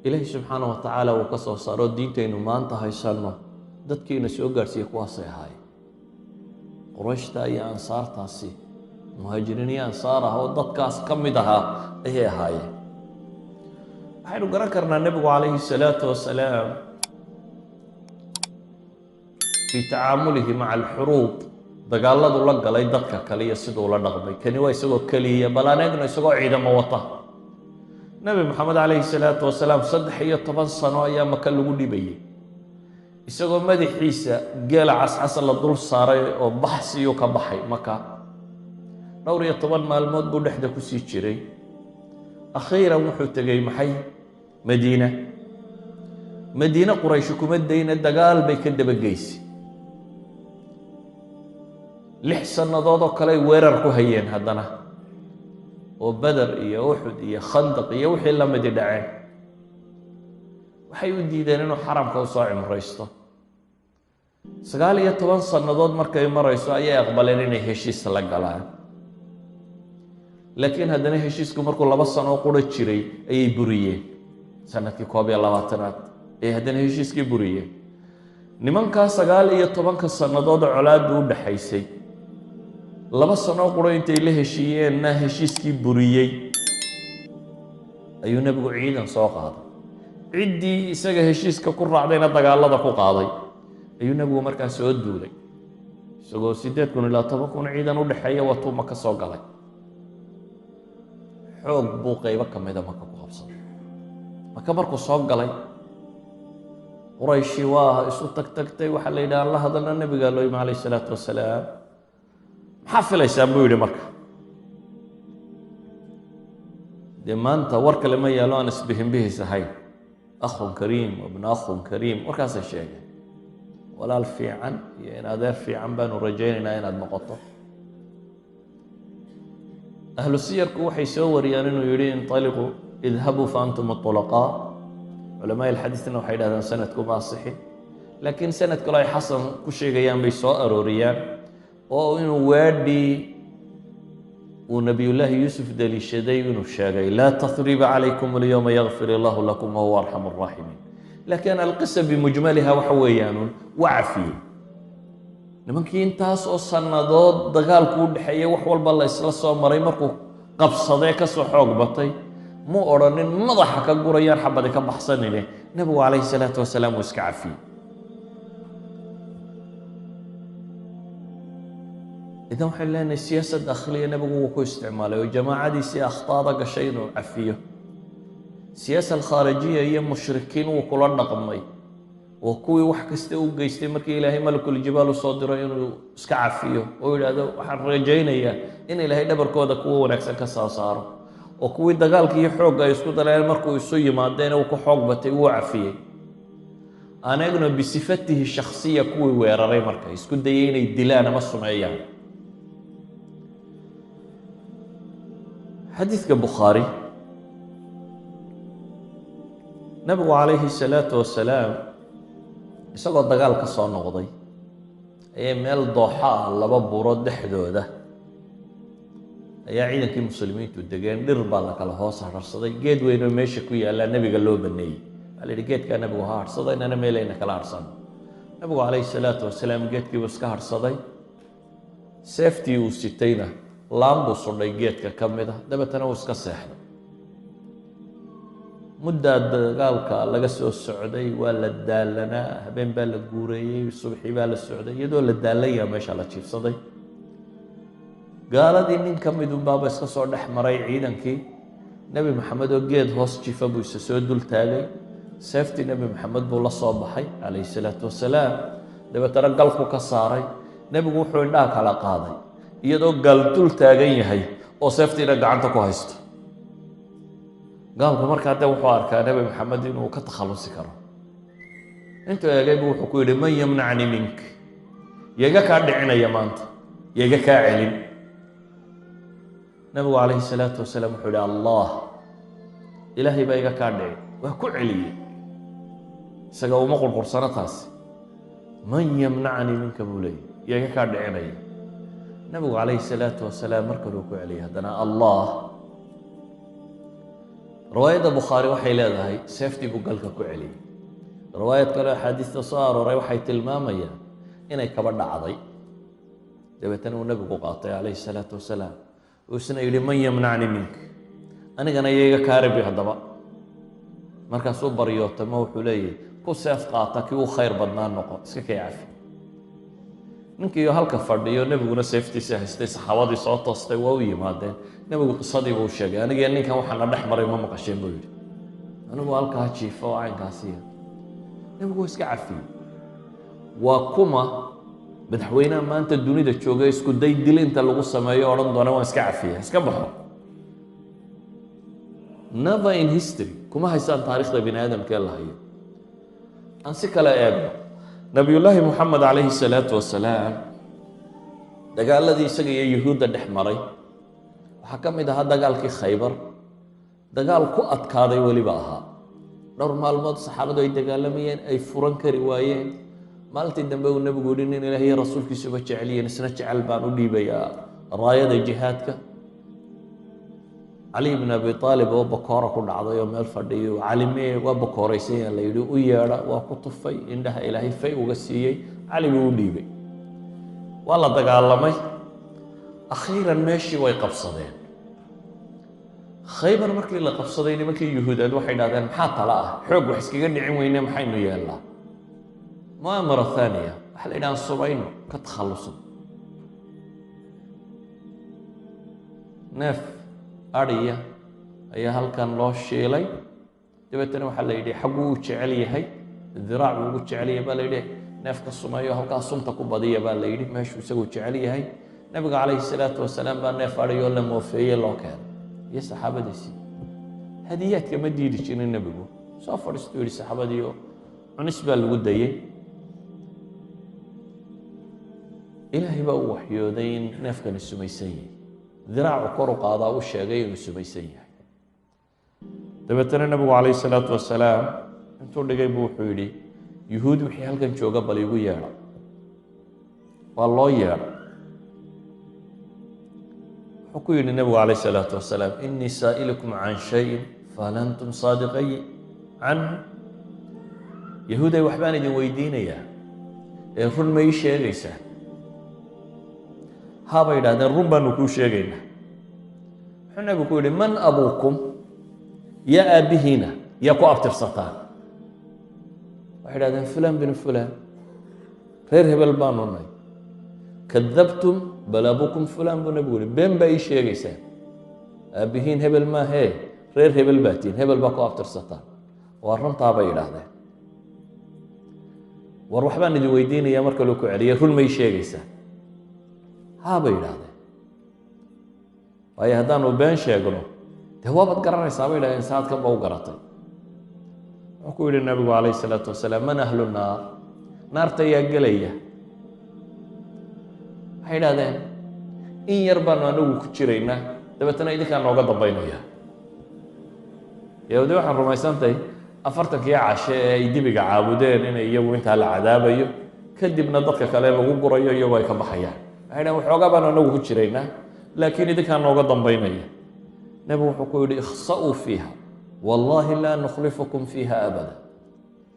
Ilaahay subxaana wa tacaala uu ka soo saaro. Diintaynu maanta haysanno dadkiina soo gaadhsiiya kuwaasay ahaayeen, Qurayshta iyo ansaartaasi, muhaajiriin iyo ansaar ah oo dadkaas ka mid ahaa ayay ahaayeen. Waxaynu garan karnaa nebigu calayhi salaatu wasalaam fii tacaamulihi maca alxuruub, dagaaladu la galay dadka kale iyo siduu la dhaqmay. Kani waa isagoo keliya, bal aan eegno isagoo ciidamo wata. Nebi Moxamed calayhi salaatu wasalaam 13 sano ayaa Maka lagu dhibayay, isagoo madaxiisa geela cascas la dul saaray oo baxsiyuu ka baxay Maka. Dhowr iyo toban maalmood buu dhexda kusii jiray. Akhiiran wuxuu tegey maxay? Madiina. Madiine Quraysh kuma dayna, dagaal bay ka dabageysay. 6 sannadood oo kale ay weerar ku hayeen haddana, oo Beder iyo Uxud iyo Khandaq iyo wixii la midi dhaceen. Waxay u diideen inuu xaramka usoo cimraysto. 19 sannadood markay marayso ayay aqbaleen inay heshiis la galaan, laakiin haddana heshiisku markuu 2 sano qura jiray ayay buriyeen. Sanadkii 21aad ayay haddana heshiiskii buriyeen. Nimankaa 19-ka sannadood colaaddu u dhaxaysay, 2 sanoo qura intay la heshiiyeenna heshiiskii buriyey, ayuu nebigu ciidan soo qaaday. Ciddii isaga heshiiska ku raacdayna dagaalada ku qaaday. Ayuu nebigu markaa soo duulay isagoo 8,000 ilaa 10,000 ciidan u dhexeeya watuu Maka soo galay. Xoog buu qaybo ka mida Maka ku qabsaday. Maka markuu soo galay, Qurayshi waa isu tag tagtay. Waxaa la yidhi aan la hadalna nebigaa loo yimi calayh isalaatu wasalaam. "Maxaa filaysaan?" buu yidhi. Marka dee maanta war kale ma yaalo aan isbihinbihis ahayn. "Akhun kariim wabna akhun kariim," warkaasay sheegeen. "Walaal fiican iyo in adeer fiican baanu rajaynaynaa inaad noqoto." Ahlu siyarku waxay soo wariyaan inuu yihi: "Inطaliquu, idhabuu fa antum aطulaqaa." Culamaa ilxadiisna waxay dhahdaan sanadku ma asixin, laakiin sanad kaloo ay xasan ku sheegayaan bay soo arooriyaan oo inuu weedhii Uu Nabiyullaahi Yuusuf daliishaday inuu sheegay: "Laa tathriiba calaykum alyowma, yakfir allahu lakum wahuwa arxam araaximiin." Laakiin alqisa bimujmaliha waxa weeyaanun waa cafiyey nimankii intaas oo sannadood dagaalku u dhexeeyey, wax walba la isla soo maray. Markuu qabsadee kasoo xoog batay, mu odhanin madaxa ka gurayaan, xabadi ka baxsanine. Nebigu calayhi salaatu wasalaam uu iska cafiyey. Idan waxaynu leenahay, siyaasad dakhliya nebigu wuu ku isticmaalay oo jamaacadiisii akhtaada gashay inuu cafiyo. Siyaasa alkhaarijiya iyo mushrikiin wuu kula dhaqmay oo kuwii wax kasta u geystay, markii Ilaahay malakuljibaal usoo diro, inuu iska cafiyo oo yidhaahdo: "Waxaan rajaynayaa in Ilaahay dhabarkooda kuwo wanaagsan ka soo saaro." Oo kuwii dagaalka iyo xoogga ay isku daleen, markuu isu yimaadeen uu ku xoog batay, wuu cafiyey. Aan eegno bisifatihi shakhsiya, kuwii weeraray marka isku dayay inay dilaan ama sumeeyaan. Xadiidka Bukhaari, nabigu calayhi salaatu wasalaam isagoo dagaal ka soo noqday ayay meel dooxo ah, laba buurood dhexdooda, ayaa ciidankii muslimiintu degeen. Dhir baa la kala hoos harharsaday. Geed weynoo meesha ku yaallaa nebiga loo baneeyey. Waxaa la yidhi: "Geedkaa nebigu ha harhsado, inana meelayna kala harhsano." Nabigu calayhi salaatu wasalaam geedkiibuu iska harhsaday. Seeftii uu sitayna laan buu sudhay geedka ka mid a. Dabeetana uu iska seexday. Muddaa dagaalka laga soo socday, waa la daalanaa, habeen baa la guureeyey, subxii baa la socday. Iyadoo la daalanyaa meesha la jiifsaday, gaaladii nin ka mid unbaaba iska soo dhex maray ciidankii. Nebi Maxamed oo geed hoos jifa buu isa soo dul taagay. Seeftii Nebi Maxamed buu la soo baxay calayhi salaatu wasalaam, dabeetana galku ka saaray. Nebigu wuxuu indhaha kala qaaday iyadoo gaal dul taagan yahay oo seeftiina gacanta ku haysto. Gaalku markaa de wuxuu arkaa Nebi Maxamed inuu ka takhallusi karo. Intuu eegay buu wuxuu ku yidhi: "Man yamnacni mink? Yaga kaa dhicinaya maanta? Yaga kaa celin?" Nabigu calayhi salaatu wasalaam wuxuu yihi: "Allah, Ilaahay baa iga kaa dhici." Waa ku celiyey, isaga uma qurqursano taasi. "Man yamnacnii minka?" buu leeyay. "Yaga kaa dhicinaya?" Nabigu calayhi salaatu wasalaam mar kaluu ku celiyay haddana: "Allah." Riwaayadda Bukhaari waxay leedahay seeftii buu galka ku celiyey. Riwaayad kaleo axaadiista soo arooray waxay tilmaamayaan inay kaba dhacday, dabeetana uu nebigu qaatay calayhi salaatu wasalaam, uu isna yidhi: "Man yamnacni mink? Anigana yayga kaarabi?" Haddaba markaasuu baryootamo, wuxuu leeyahy: "Ku seef qaata kii u khayr badnaa noqo, iska kay cafi." Ninkiiyo halka fadhiyo, nebiguna seeftiisa haystay, saxaabadii soo toostay, waa u yimaadeen. Nebigu qisadiiba u sheegay. "Anigiyo ninkan waxaana dhex maray ma maqasheen?" buu yidhi. "Anigu halkaa jiifo oo caynkaasiya." Nebigu waa iska cafiyey. Waa kuma madaxweynaha maanta dunida jooga isku day dil inta lagu sameeyo odhan doona: "Waan iska cafiya, iska baxo"? Never in history kuma haysaan taarikhda bini aadamkee la hayo. Aan si kale eegno. Nabiyullaahi Moxamed calayhi salaatu wasalaam dagaaladii isaga iyo Yuhuudda dhex maray waxaa ka mid ahaa dagaalkii Khaybar. Dagaal ku adkaaday weliba ahaa. Dhowr maalmood saxaabadu ay dagaalamayeen, ay furan kari waayeen. Maalintii dambe uu nebigu yihi: "Nin Ilaah iyo rasuulkiisuba jecelyihiin, isna jecel baan u dhiibayaa raayada jihaadka." Cali ibn Abi Aalib oo bakoora ku dhacday oo meel fadhiyo, "Cali mee? Waa bakooraysan la yidhi, u yeedha." Waa ku tufay indhaha, Ilaahay fay uga siiyey. Cali buu u dhiibay. Waa la dagaalamay. Akhiiran meeshii way qabsadeen. Khaybar markii la qabsaday, nimankii Yuhuudeed waxay dhahdeen: "Maxaa tala ah? Xoog wax iskaga dhicin weyne, maxaynu yeelnaa?" Mu'amara thaaniya waxaa la yidhaha: "Subayno, ka takhalluso." Neef adhiya ayaa halkan loo shiilay. Dabeetana waxaa la yidhi: "Xagguu u jecel yahay? Diraac buu ugu jecel yahay," baa la yidhi. "Neefka sumeeyo, halkaa sunta ku badiya," baa la yidhi, "meeshuu isagu jecel yahay." Nabiga calayhi salaatu wasalaam baa neef adhiyoo la moofeeyey loo keenay iyo saxaabadiisii. Hadiyaadka ma diidi jirin nebigu. Soo fadhiistuu yidhi saxaabadiio, cunis baa lagu dayey. Ilaahay baa u waxyooday in neefkani sumaysan yahay. Diraacu kor u qaadaa, u sheegay inuu sumaysan yahay. Dabeetana nebigu calayhi salaatu wasalaam intuu dhigay buu wuxuu yidhi: "Yuhuud wixii halkan jooga bal igu yeedha." Waa loo yeedha. Wuxuu Wuxuu ku yidhi nebigu calayh isalaatu wasalaam: "إني سائلكم عن شيء، فهل أنتم صادقي عنه؟" Yahuuday, waxbaan idin weydiinayaa ee run ma ii sheegaysaa? Haa, bay yidhahdeen, run baanu kuu sheegaynaa. Wuxuu nebigu ku yidhi: "من أبوكم؟" Yaa aabbihiina, yaa ku abtirsataan? Waxay yidhahdeen: "فلان بن فلان، reer hebel baanu nay." "كذبتم، بل أبوكم فلان," buu nebigu yihi. Been baa ii sheegaysaa, aabbihiin hebel maahee, reer hebel baa tihin, hebel baa ku abtirsataan. Waa runtaa, bay yidhaahdeen. War waxbaan idin weydiinaya, mar kaloo ku celiyay, run ma ii sheegaysaa? Haa, bay yidhaahdeen. Waayo, haddaanu been sheegno dee waabaad garanaysaa, bay yidhahdeen, saadkan ba u garatay. Wuxuu ku yidhi nabigu calayh isalaatu wasalaam: "من أهل النار؟" Naarta yaa gelaya? Waxay yidhahdeen: in yar baanu anagu ku jiraynaa, dabeetana idinkaa nooga dambaynaya. Yahuudi waxaan rumaysantahay 40kii cashe ee ay dibiga caabudeen inay iyagu intaa la cadaabayo, kadibna dadka kale lagu gurayo, iyagoo ay ka baxayaan. Waxay dhahen: waxoogaa baanu anagu ku jiraynaa, laakiin idinkaa nooga dambaynaya. Nebigu wuxuu ku yidhi: "اخسئوا فيها، والله لا نخلفكم فيها أبدا."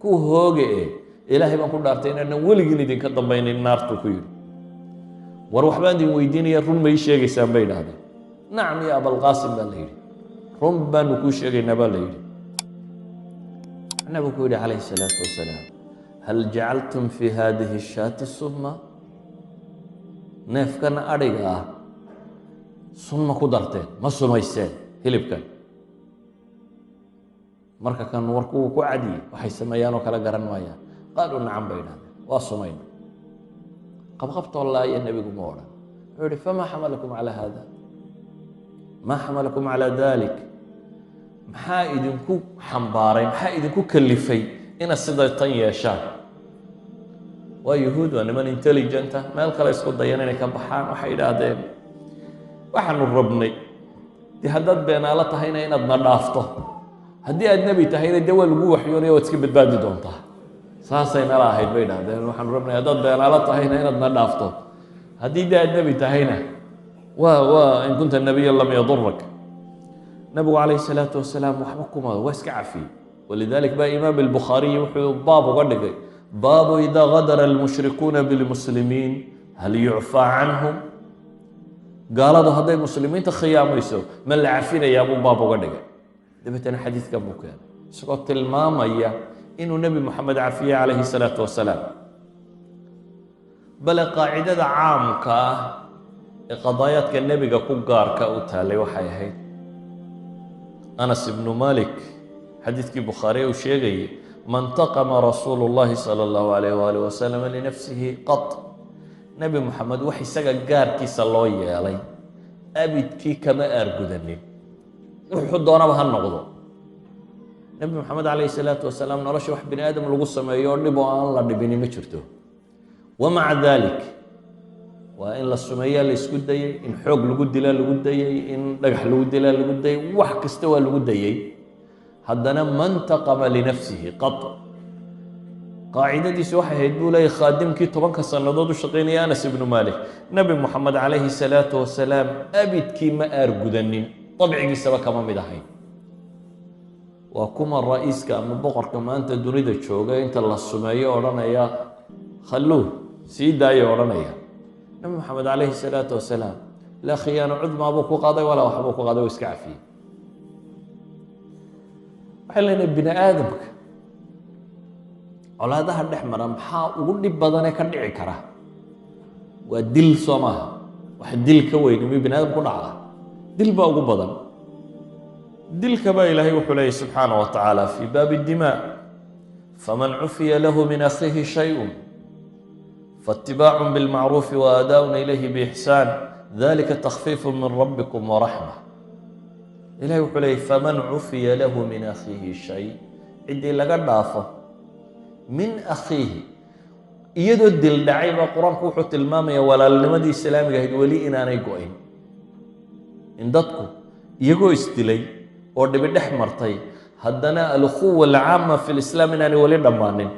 Ku hooge e, Ilaahay baan ku dhaartay inaanan weligiin idinka dambaynayn naartuu ku yidhi. War waxbaan idin weydiinaya, run ma ii sheegaysaan? Bay idhahdeen. "نعم يا أبا القاسم," baa la yidhi, run baanu kuu sheegaynaa, baa la yidhi. Nabigu ku yidhi calayhi الsalaatu wasalaam: "هل جعلتم في هذه الشاة سما؟" Neefkan adhiga ah sun ma ku darteen? Ma sumayseen hilibkan? Marka kan warku wuu ku cadiyey, waxay sameeyaan oo kale garan maayaan. "قالوا نعم," bay idhahdeen, waa sumayna. Qabqabtoo laaya nebigu ma odhan. Wuxuu yihi: "فما حملكم على هذا؟ ما حملكم على ذلك؟" Maxaa idinku xambaaray? Maxaa idinku kalifay inaad sida tan yeeshaan? Waa yuhuud, waa niman intelligent ah, meel kale isku dayan inay ka baxaan. Waxay idhaahdeen: waxaanu rabnay dee haddaad beenaalo tahayna inaad na dhaafto, haddii aad nebi tahayna dee waa lagu waxyoonaya, waad iska badbaadi doontaa. Saasay nala ahayd, bay idhahdeen. Waxaanu rabnay haddaad beenaalo tahayna inaad na dhaafto, haddii dee aad nebi tahayna waa "إن كنت نبيا لم يضرك". Nabigu calayhi salaatu wasalaam waxba kuma, waa iska cafiyey. ولذلك baa imaam albukhaariyi wuxuu baab uga dhigay: باب إذا غدر المشركون بالمسلمين هل يعفى عنهم. Gaaladu hadday muslimiinta khiyaamayso ma la cafinayaa, buu baab uga dhigay. Dabeetana xadiidkan buu keenay, isagoo tilmaamaya inuu Nebi Moxamed cafiyey calayhi salaatu wasalaam. Bale qaacidada caamka ah ee qadaayaadka nebiga ku gaarka u taalay waxay ahayd Anas ibnu Malik, xadiidkii Bukhaari uu sheegayay: "ما انتقم رسول الله صلى الله عليه وآله وسلم لنفسه قط." Nebi Moxamed wax isaga gaarkiisa loo yeelay abidkii kama aargudanin, wuxuu doonaba ha noqdo. Nebi Moxamed calayhi salaatu wasalaam nolosha wax bini aadam lagu sameeyo oo dhib oo aan la dhibini ma jirto. ومع ذلك waa in la sumeeyaa la isku dayey, in xoog lagu dilaa lagu dayey, in dhagax lagu dilaa lagu dayey, wax kasta waa lagu dayey, haddana ما انتقم لنفسه قط. Qaacidadiisu waxay ahayd, buu leeyay khaadimkii 10ka sannadood u shaqaynaya, Anas ibnu Malik, Nebi Moxamed calayhi salaatu wasalaam abidkii ma aargudanin, dabcigiisaba kama mid ahayn. Waa kuma ra-iiska ama boqorka maanta dunida jooga inta la sumeeyo odhanaya "خلوه"? Sii daayo odhanaya? Nebi Moxamed calayhi salaatu wasalaam laa khiyaano cudmaa buu ku qaaday, walaa waxbuu ku qaaday, waa iska cafiyey. Waxay leenahay bini aadamka colaadaha dhex mara maxaa ugu dhib badanee ka dhici kara? Waa dil, soo maaha? Wax dil ka weyni miyuu bini aadam ku dhacda? Dil baa ugu badan. Dilka baa Ilaahay wuxuu leeyay subxaana wa tacaala في باب الدماء: "فمن عفي له من أخيه شيء فاتباع بالمعروف وأداء إليه بإحسان ذلك تخفيف من ربكم ورحمة." Ilahay wuxuu leeyay: "فمن عفي له من أخيه شيء", ciddii laga dhaafo من أخيه. Iyadoo dil dhacay baa Qur-aanku wuxuu tilmaamaya walaalnimadii islaamiga ahayd weli inaanay go-in, in dadku iyagoo isdilay oo dhibi dhex martay haddana الأخوة العامة في الإسلام inaanay weli dhammaanin.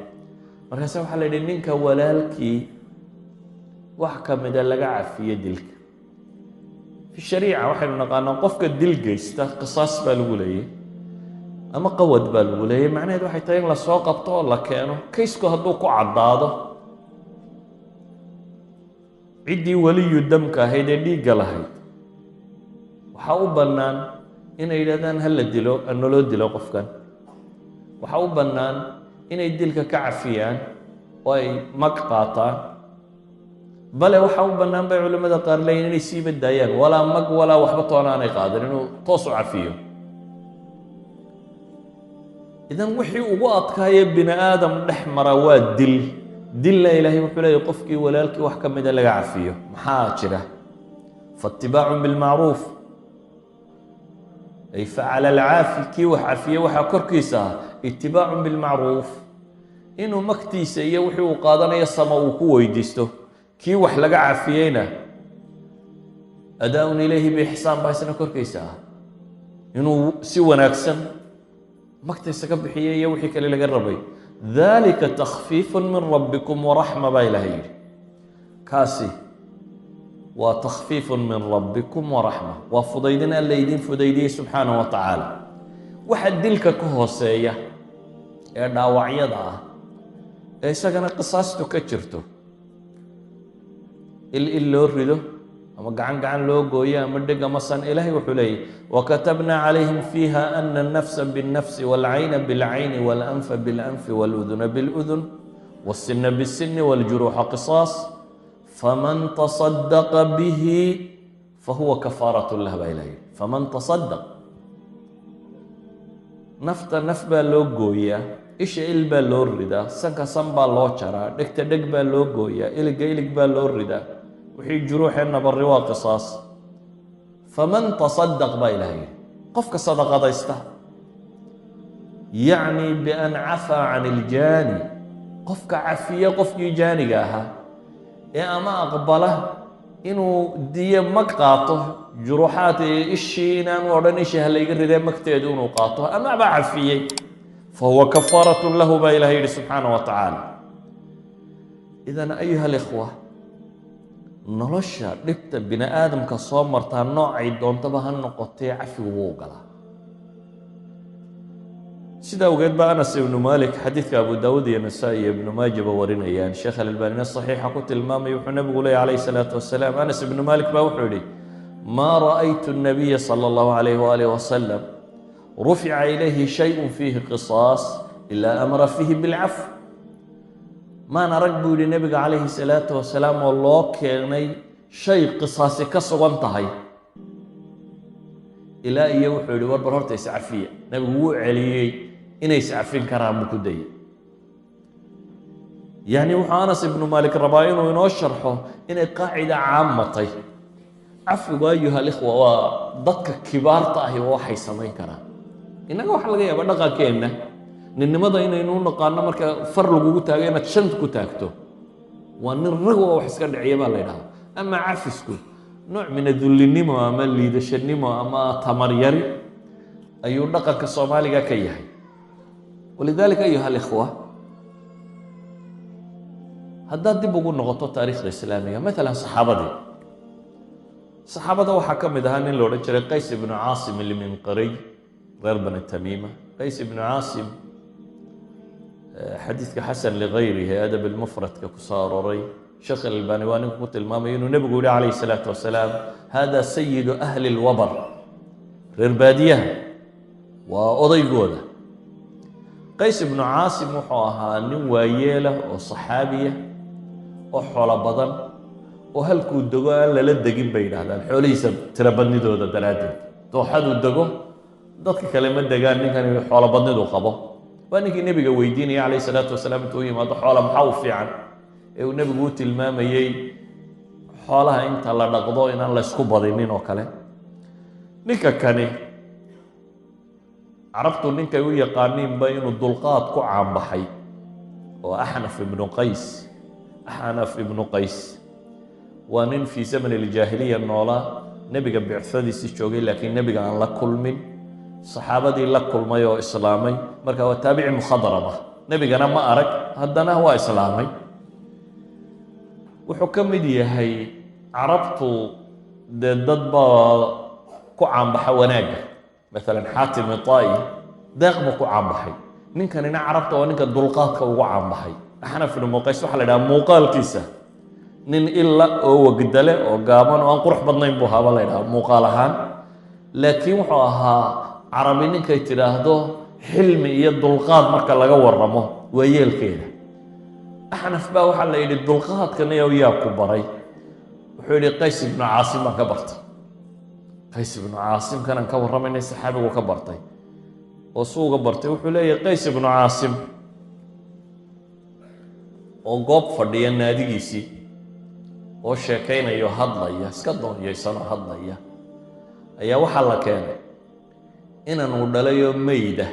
Markaase waxaa la yidhi ninka walaalkii wax ka mida laga cafiyo dilka. Fi shariica waxaynu naqaanaa qofka dil geysta qisaas baa lagu leeyay ama qawad baa lagu leeyay. Macnaheed waxay tahay in lasoo qabto oo la keeno. Kaysku hadduu ku caddaado, ciddii weliyu damka ahayd ee dhiigga lahayd waxaa u bannaan inay yidhahdaan ha la dilo, naloo dilo qofkan. Waxaa u bannaan inay dilka ka cafiyaan oo ay mag qaataan. Bale waxaa u bannaan bay culimmada qaar leeyihin inay siiba daayaan, walaa mag walaa waxba toona aanay qaadan, inuu toos u cafiyo. Idan wixii ugu adkaaya bini aadam dhex mara waa dil. Dilla ilaahay wuxuu leeyahy qofkii walaalkii wax ka mida laga cafiyo. Maxaa jira? Faitibaacun bilmacruuf, ay facala alcaafi, kii wax cafiye waxaa korkiisa ah itibaacun bilmacruuf, inuu magtiisa iyo wixii uu qaadanayo sama uu ku weydiisto. Kii wax laga cafiyeyna adaa-un ilayhi biixsaan baa isna korkiisa ah, inuu si wanaagsan magta isaga bixiyay iyo wixii kale laga rabay. Dalika takhfiifu min rabbikum waraxma baa ilahay yidhi. Kaasi waa takhfiifu min rabbikum waraxma, waa fudaydin alla idin fudaydiyey subxaanahu wa tacaala. Waxa dilka ka hooseeya ee dhaawacyada ah ee isagana qisaastu ka jirto, il il loo rido ama gacan gacan loo gooyo ama dheg ama san, ilaahay wuxuu leeyahy: wakatabna calayhim fiiha ana الnafsa bالnafsi wاlcayna bاlcayni wاlanfa bاlanfi wاluduna bاludun wالsina bالsini wاljuruuxa qisaas, faman taصadaqa bihi fahuwa kafaaraة lah, baa ilaha yidhi. Faman taصadaq, nafta naf baa loo gooyaa, isha il baa loo ridaa, sanka san baa loo jaraa, dhegta dheg baa loo gooyaa, iliga ilig baa loo ridaa, wixii juruuxee nabari waa qisaas. Faman tasadaq baa ilaha yidhi, qofka sadaqadaysta, yacni bian cafaa can iljaani, qofka cafiya qofkii jaaniga ahaa ee ama aqbala inuu diyo mag qaato, juruuxaad ishii inaanu odhan ishii ha layga ridee, magteedu inuu qaato amaba cafiyey, fahuwa kafaarat lahu, baa ilahay yidhi subxaana wa tacaala. Idan, ayuha alikhwa, nolosha dhibta bini aadamka soo martaa noocay doontaba ha noqotee, cafigu wuu galaa. Sida awgeed ba Anas ibnu Malik, xadiidka Abu Daawuud iyo Nasaa-i iyo Ibnu Maajaba warinayaan, Sheekh Alalbanina saxiixa ku tilmaamay, wuxuu nabigu leeyay calayhi salaatu wasalaam, Anas ibnu Malik baa wuxuu yihi: maa ra'aytu الnabiya salى اllahu alayh walih wasalam rufica ilayhi shayء fiihi qisaas ilaa amara fiihi bilcafw. Maan arag, buu yihi, nebiga calayhi salaatu wasalaam oo loo keenay shay qisaasi ka sugan tahay ilaa iyo wuxuu yihi: war bar horta iscafiya. Nebigu wuu celiyey, inay iscafin karaan buu ku dayey. Yacni wuxuu Anas ibnu Maalik rabaa inuu inoo sharxo inay qaacida caammatay cafwigu. Ayuha alikhwa, waa dadka kibaarta ahi waxay samayn karaan. Innaga waxaa laga yaaba dhaqankeenna ninnimada inaynu u naqaano marka far lagugu taago inaad shant ku taagto. Waa nin rag oo wax iska dhiciya baa la ydhahaa. Ama cafisku nooc min adullinimo ama liidashanimo ama tamaryari ayuu dhaqanka soomaaliga ka yahay. Walidalika, ayuha alikhwa, haddaad dib ugu noqoto taariikhda islaamiga, maalan saxaabadii, saxaabada waxaa ka mid ahaa nin la odhan jiray Qays ibnu Caasim ilminqariy, reer Bani Tamiima. Qays ibnu Caasim, xadiidka xasan ligayrihi adab almufradka ku soo arooray, Sheekh Albani waa ninku ku tilmaamay inuu nebigu yihi calayhi salaatu wasalaam: hada sayidu ahli lwabar, reer baadiyaha waa odaygooda. Qays ibnu Caasim wuxuu ahaa nin waayeelah oo saxaabiya oo xoolo badan, oo halkuu dego aan lala degin bay yidhahdaan xoolihiisa tirobadnidooda daraaddeed. Dooxaduu dego dadka kale ma degaan, ninkani xoolo badnidu qabo. Waa ninkii nebiga weydiinaya calayhi salaatu wasalaam intuu u yimaado xoola maxaa u fiican, ee uu nebigu u tilmaamayey xoolaha inta la dhaqdo inaan la ysku badinin oo kale. Ninka kani carabtu ninkay u yaqaaniinba inuu dulqaad ku caanbaxay oo Axnaf ibnu Qays. Axnaf ibnu Qays waa nin fii zaman aljaahiliya noolaa, nebiga bicadiisii joogay, laakiin nebiga aan la kulmin, saxaabadii la kulmay oo islaamay. Marka waa taabici mukhadrama, nebigana ma arag, haddana waa islaamay. Wuxuu ka mid yahay carabtu Dee dad baa ku caanbaxa wanaagga. Maalan Xaatim Itai deeq buu ku caanbaxay. Ninkanina Carabta waa ninka dulqaadka ugu caanbaxay. Axnaf ibnu Qays waxaa la idhaha muuqaalkiisa nin ila oo wagdale oo gaaban oo aan qurux badnayn buu ahaaba la ydhaha muuqaal ahaan, laakiin wuxuu ahaa Carabi ninkay tidhaahdo xilmi iyo dulqaad marka laga waramo waa yeelkeeda. Axnaf baa waxaa la yidhi, "Dulqaadkan yaa ku baray?" Wuxuu yidhi, "Qays ibnu Caasim baan ka bartay." Qays ibnu Caasim kanaan ka warramaynay saxaabigu ka bartay oo suu uga bartay, wuxuu leeyahay, Qays ibnu Caasim oo goob fadhiya naadigiisii oo sheekaynayo, hadlaya, iska doonyaysanoo hadlaya, ayaa waxaa la keenay inanuu dhalayoo meyda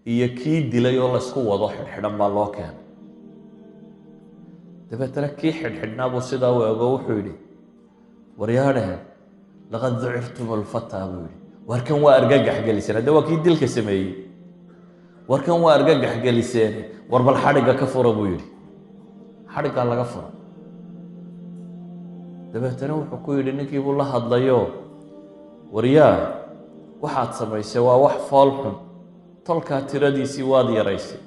iyo kii dilay oo laysku wado xidhxidhan baa loo keenay. Dabeetana kii xidhxidhnaa buu sidaa u ego, wuxuu yidhi, "Waryaadheen, laqad ducirtum alfataa," buu yidhi. "Warkan waa argagax geliseen." Hadde waa kii dilka sameeyey. "Warkan waa argagax geliseen, war bal xadhigga ka fura," buu yidhi. Xadhiggaa laga fura. Dabeetana wuxuu ku yidhi, ninkii buu la hadlayo, "Waryaa, waxaad samaysay waa wax fool xun. Tolkaa tiradiisii waad yaraysay,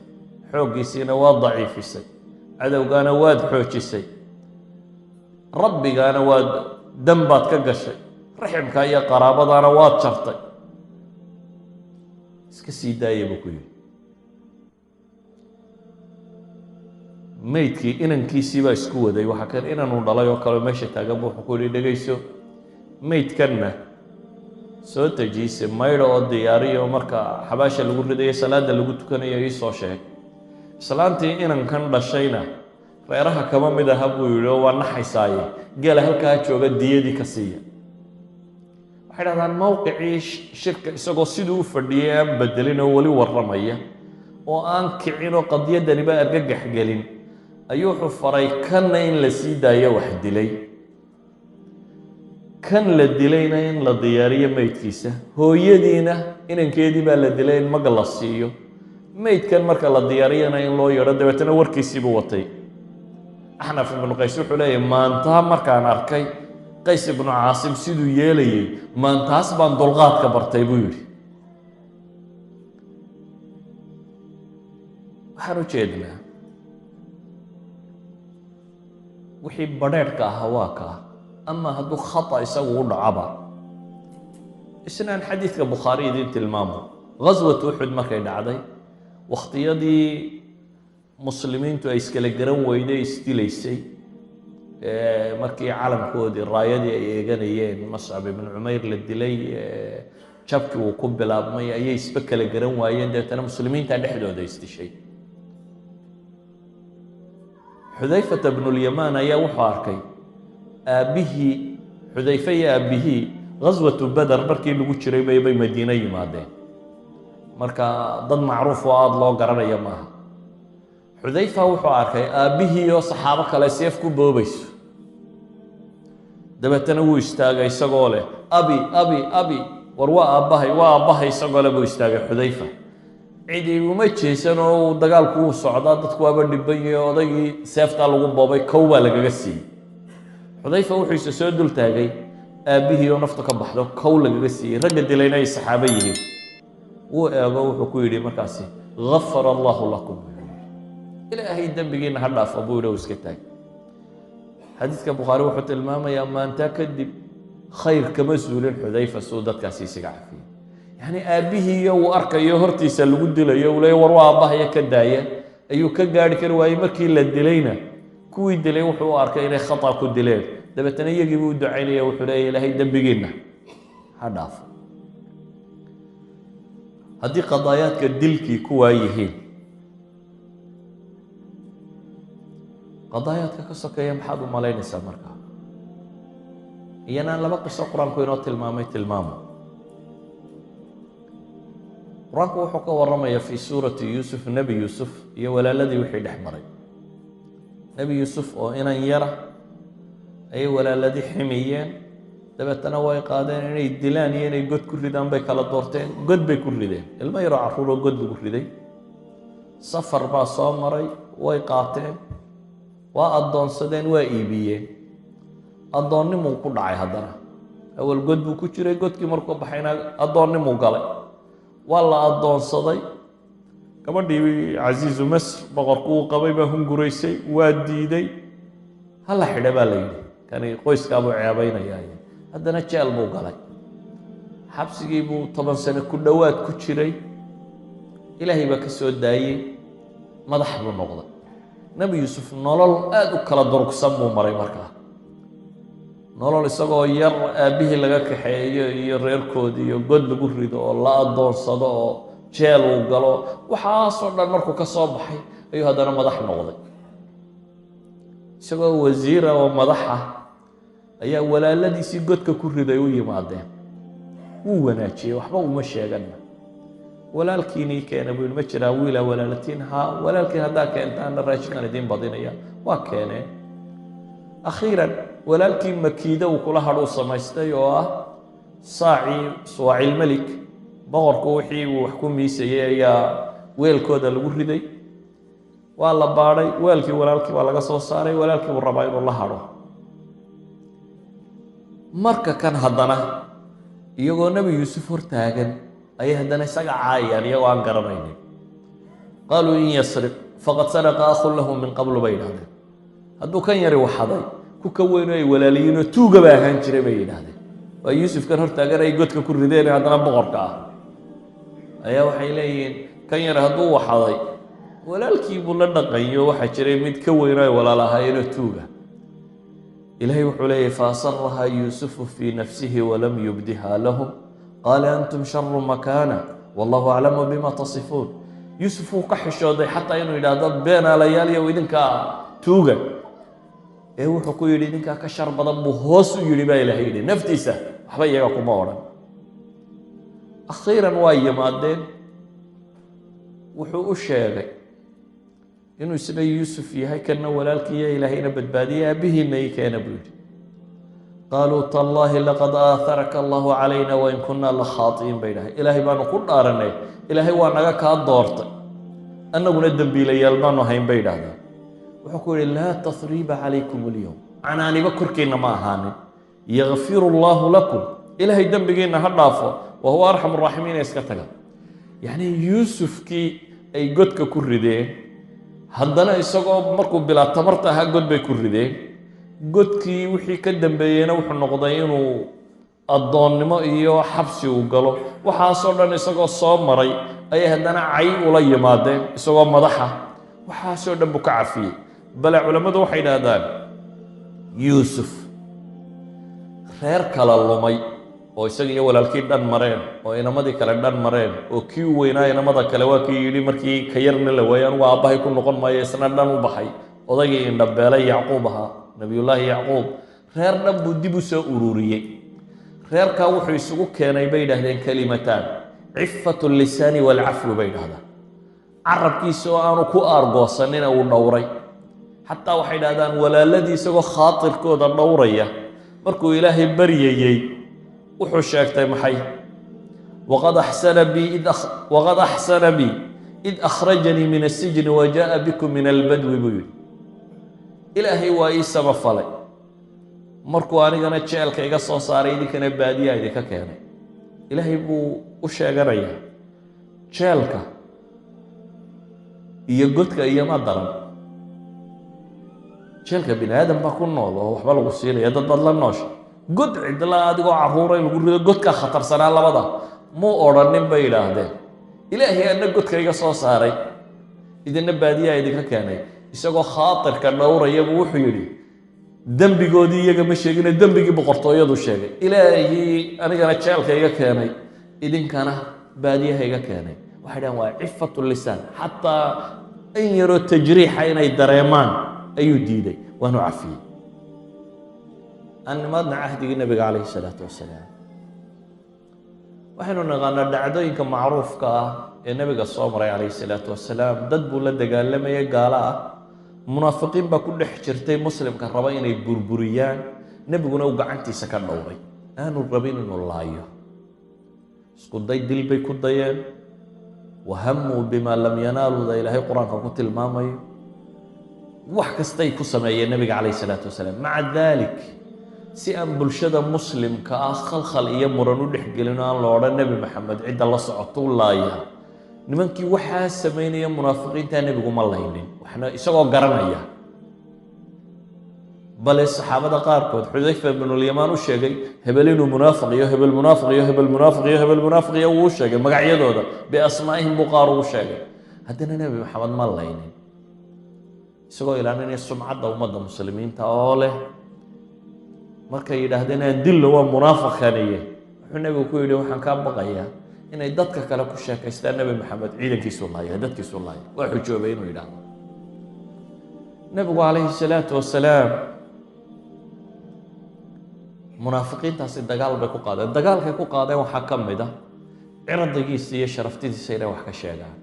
xooggiisiina waad daciifisay, cadowgaana waad xoojisay, rabbigaana waad dembaad ka gashay, raximka iyo qaraabadaana waad jartay. Iska sii daaya," buu ku yidhi. Meydkii inankiisii baa isku waday. Waxaa kan inanuu dhalay oo kaleo meesha taagan bu wuxuu ku yidhi, "Dhegayso, meydkanna soo dejiise, maydho oo diyaariyo, marka xabaasha lagu ridayo, salaada lagu tukanayo ii soo sheeg. Islaantii inankan dhashayna reeraha kama mid aha," buu yidhi, "oo waa naxaysaaye, geela halkaa jooga diyadii ka siiya." Waxay dhahdaan mowqicii shirka isagoo siduu u fadhiyay aan bedelin oo weli warramaya oo aan kicin oo qadiyadaniba argagax gelin, ayuu wuxuu faray kanna in la sii daayo wax dilay, kan la dilayna in la diyaariyo meydkiisa, hooyadiina inankeedii baa la dilay in mag la siiyo, meydkan marka la diyaariyana in loo yeedho. Dabeetana warkiisiibuu watay. Axnaf ibnu Qays wuxuu leeyahy, maantaa markaan arkay Qays ibnu Caasim siduu yeelayey, maantaas baan dulqaadka bartay, buu yidhi. Waxaan u jeednaa wixii badheedhka ahaa waa kaa. Ama hadduu khata isagu u dhacaba, isnaan xadiidka Bukhaari idiin tilmaamo. Ghaswatu Uxud markay dhacday, wakhtiyadii muslimiintu ay iskala garan weyday, isdilaysay, markii calamkoodii raayadii ay eeganayeen Mascab ibnu Cumayr la dilay, jabkii uu ku bilaabmay, ayay isba kala garan waayeen. Dabeetana muslimiinta dhexdooda isdishay. Xudayfata bnulyamaan ayaa wuxuu arkay aabbihii. Xudayfe iyo aabbihii ghaswatu Beder markii lagu jiray bay Madiine yimaadeen. Marka dad macruuf oo aada loo garanaya maaha. Xudayfa wuxuu arkay aabbihii oo saxaabo kale seef ku boobayso. Dabeetana wuu istaagay isagoo leh, "Abi, abi, abi, war waa aabbahay, waa aabbahay," isagoo leh buu istaagay Xudayfa. Cidi uma jeesan oo dagaalku wuu socdaa, dadku waaba dhiban yahay. Odaygii seeftaa lagu boobay, kow baa lagaga siiyey. Xudayfa wuxuu isa soo dul taagay aabbihii oo naftu ka baxdo, kow lagaga siiyey, ragga dilayna ay saxaabo yihiin. Wuu eego, wuxuu ku yidhi markaasi, "Gafara Allahu lakum," buu yidhi, "Ilaahay dembigiina ha dhaafo," buu yidhi. Iska taag. Xadiidka Bukhaari wuxuu tilmaamayaa maantaa kadib khayr kama suulin Xudayfa suu dadkaasi isaga cafiyey. Yacni aabbihii iyo uu arkayo hortiisa lagu dilayo, uu leeya, "War waa aabbahaya, ka daaya," ayuu ka gaari kari waayey. Markii la dilayna, kuwii dilay wuxuu u arkay inay khata ku dileen. Dabeetana iyagii buu u ducaynaya, wuxuu leeya, "Ilaahay dembigiinna ha dhaafo." Haddii qadaayaadka dilkii kuwaa yihiin, qadaayaadka ka sokeeya maxaad u malaynaysaa? Markaa iyanaan laba qiso Qur-aanku inoo tilmaamay tilmaamo. Qur-aanku wuxuu ka warramaya fii suurati Yuusuf, Nebi Yuusuf iyo walaaladii wixii dhex maray. Nebi Yuusuf oo inan yara ayay walaaladii ximiyeen. Dabeetana way qaadeen, inay dilaan iyo inay god ku ridaan bay kala doorteen. God bay ku rideen, ilmo yaroo carruuroo god lagu riday. Safar baa soo maray, way qaateen, waa addoonsadeen, waa iibiyeen. Addoonnimuu ku dhacay. Haddana awal god buu ku jiray, godkii markuu baxayna addoonnimuu galay, waa la addoonsaday. Gabadhii casiizu Masr, boqorku uu qabay, baa hunguraysay, waa diiday. Hala xidha baa la yidhi, kani qoyskaabuu ceebaynayaa. Haddana jeel buu galay, xabsigii buu 10 sano ku dhowaad ku jiray. Ilaahay baa ka soo daayey, madax buu noqday. Nebi Yuusuf nolol aada u kala durugsan buu maray. Markaa nolol isagoo yar aabbihii laga kaxeeyo iyo reerkoodii iyo god lagu rido oo la addoonsado oo jeel uu galo, waxaasoo dhan markuu ka soo baxay ayuu haddana madax noqday. Isagoo wasiira oo madaxa ayaa walaaladiisii godka ku riday u yimaadeen. Wuu wanaajiyey, waxba uma sheeganna. "Walaalkiinii keena," buu yidhi. "Ma jiraa wiilaa walaalatiin?" "Haa." "Walaalkiin haddaa keentaana raashinkan idiin badinaya." Waa keeneen. Akhiiran walaalkii makiida uu kula hadhuu samaystay, oo ah saacii suwaacilmelik, boqorku wixii uu wax ku miisayay, ayaa weelkooda lagu riday. Waa la baadhay weelkii, walaalkii baa laga soo saaray. Walaalkii buu rabaa inuu la hadho. Marka kan haddana iyagoo Nebi Yuusuf hortaagan ayay haddana isaga caayayaan, iyagoo aan garanaynin. "Qaaluu in yasriq faqad saraqa akhun lahu min qablu," bay yidhahdeen. Hadduu kan yari waxaday, ku ka weyno ay walaaliyiinoo tuuga ba ahaan jiray, bay yidhahdeen. Waa Yuusufkan hortaagan ay godka ku rideen, haddana boqorka ah ayaa waxay leeyihiin kan yari hadduu waxaday, walaalkii buu la dhaqanyo, waxaa jiray mid ka weyno ay walaal ahaayeenoo tuuga. Ilaahay wuxuu leeyahy: "Faasaraha Yuusufu fii nafsihi walam yubdiha lahum, qaala antum sharu makaana wallahu aclamu bima tasifuun." Yuusuf wuu ka xishooday xataa inuu yidhaahdo "beenaalayaal yow, idinkaa tuuga", ee wuxuu ku yidhi "idinkaa ka shar badan" buu hoos u yidhi, baa Ilahay yidhi. Naftiisa waxba iyaga kuma odhan. Akhiiran waa yimaadeen, wuxuu u sheegay inuu isna Yuusuf yahay, kana walaalkiiyo Ilaahayna badbaadiyey. "Aabbihiina ii keena," buu yidhi. "Qaaluu tallaahi laqad aatharaka Allahu calayna wain kunna la khaai'iin," bay dhahay. "Ilaahay baanu ku dhaaranay, Ilaahay waa naga kaa doortay, annaguna dembiilayaal baanu hayn," bay idhahdeen. Wuxuu ku yidhi: "Laa tathriiba calaykum alyowm," canaaniba korkiinna ma ahaanin. "Yakfiru Allahu lakum," Ilaahay dembigiinna ha dhaafo, "wa huwa arxamu raaximiin." Iska taga. Yacni Yuusufkii ay godka ku rideen, haddana isagoo markuu bilaa tamarta ahaa god bay ku rideen. Godkii wixii ka dambeeyeyna wuxuu noqday inuu addoonnimo iyo xabsi uu galo. Waxaasoo dhan isagoo soo maray ayay haddana cay ula yimaadeen isagoo madaxa. Waxaasoo dhan buu ka cafiyey. Bale culammadu waxay idhaahdaan Yuusuf reer kala lumay oo isaga iyo walaalkii dhan mareen oo inamadii kale dhan mareen, oo kii u weynaa inamada kale waa kii yidhi markii ka yarna la waayey, "Anugu aabbahay ku noqon maayo," isna dhan u baxay, odaygii indhabeelay Yacquub ahaa, Nabiyullaahi Yacquub. Reer dhan buu dib u soo ururiyey. Reerkaa wuxuu isugu keenay, bay yidhahdeen, kalimataan: cifatu lisaani waalcafwi, bay idhahdaan. Carabkiisa oo aanu ku aargoosanina uu dhowray. Xataa waxay idhahdaan walaaladii isagoo khaatirkooda dhowraya, markuu Ilaahay baryayey wuxuu sheegtay maxay? "Waqad axsana bi id akhrajanii min asijni wa jaa'a bikum min albadwi," buu yidhi. "Ilaahay waa ii samafalay markuu anigana jeelka iga soo saaray, idinkana baadiyaa idinka keenay." Ilaahay buu u sheeganayaa. Jeelka iyo godka iyoma daran. Jeelka bini aadam baa ku nool oo waxba lagu siinaya, dad baad la noosha. God cidla adigoo caruura in lagu rido, godkaa khatarsanaa labada. Muu odhanin, bay yidhaahdeen, "Ilaahay anna godka iga soo saaray, idinna baadiyaa idinka keenay." Isagoo khaatirka dhowraya buu wuxuu yidhi, dembigoodii iyaga ma sheegine, dembigii boqortooyadu sheegay: "Ilaahii anigana jeelka iga keenay, idinkana baadiyaha iga keenay." Waxay dhahan waa cifatu lisaan. Xataa in yaroo tajriixa inay dareemaan ayuu diiday, waanu cafiyey. Aan nimaadna cahdigii Nabiga calayhi salaatu wasalaam. Waxaynu naqaanaa dhacdooyinka macruufka ah ee Nebiga soo maray calayhi salaatu wasalaam. Dad buu la dagaalamayay gaalo ah, munaafiqiin baa ku dhex jirtay muslimka raba inay burburiyaan. Nebiguna uu gacantiisa ka dhowray, aanu rabin inuu laayo. Isku day dil bay ku dayeen. "Wahamuu bimaa lam yanaaluuda" Ilaahay Qur-aanka ku tilmaamayo. Wax kastay ku sameeyeen nebiga calayhi salaatu wasalaam, maca dalik Si aan bulshada Muslimka ah khalkhal iyo muran u dhexgelin oo aan la odhan Nebi Maxamed cidda la socotuu laayaa, nimankii waxaa samaynaya munaafiqiintaa nebigu ma laynin waxna, isagoo garanaya. Bale saxaabada qaarkood, Xudayfa binulyamaan u sheegay hebel inuu munaafiq iyo hebel munaafiq iyo hebel munaafiq iyo hebel munaafiq iyo, wuu sheegay magacyadooda, biasmaa'ihim buu qaar ugu sheegay. Haddana Nebi Maxamed ma laynin, isagoo ilaalinaya sumcadda ummadda Muslimiinta oo leh markay yidhaahdeen aan dillo, waa munaafiqkaniye, wuxuu nebigu ku yidhi: "Waxaan kaa baqayaa inay dadka kale ku sheekaystaan Nebi Maxamed ciidankiisuu laaya, dadkiisuu laaya." Waa xujoobay inuu yidhaahdo nebigu calayhi salaatu wasalaam. Munaafiqiintaasi dagaal bay ku qaadeen. Dagaalkay ku qaadeen waxaa ka mid ah cirdigiisa iyo sharaftidiisa inay wax ka sheegaan,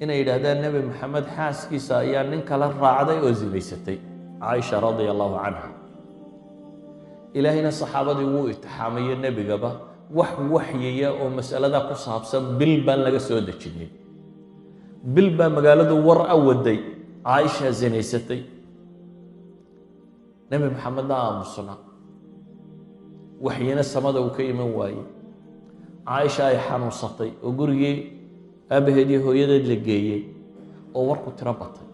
inay yidhaahdaan Nebi Maxamed xaaskiisa ayaa nin kala raacday oo zinaysatay, Caaisha radia allahu canha. Ilaahayna saxaabadii wuu itixaamayo, nebigaba wax waxyaya oo mas'alada ku saabsan bil baan laga soo dejinin. Bil baa magaaladu war a waday Caaisha zinaysatay. Nebi Maxamedna aamusna, waxyina samada uu ka iman waayey. Caaisha ay xanuunsatay oo gurigii aabbaheed iyo hooyadeed la geeyey oo warku tiro batay.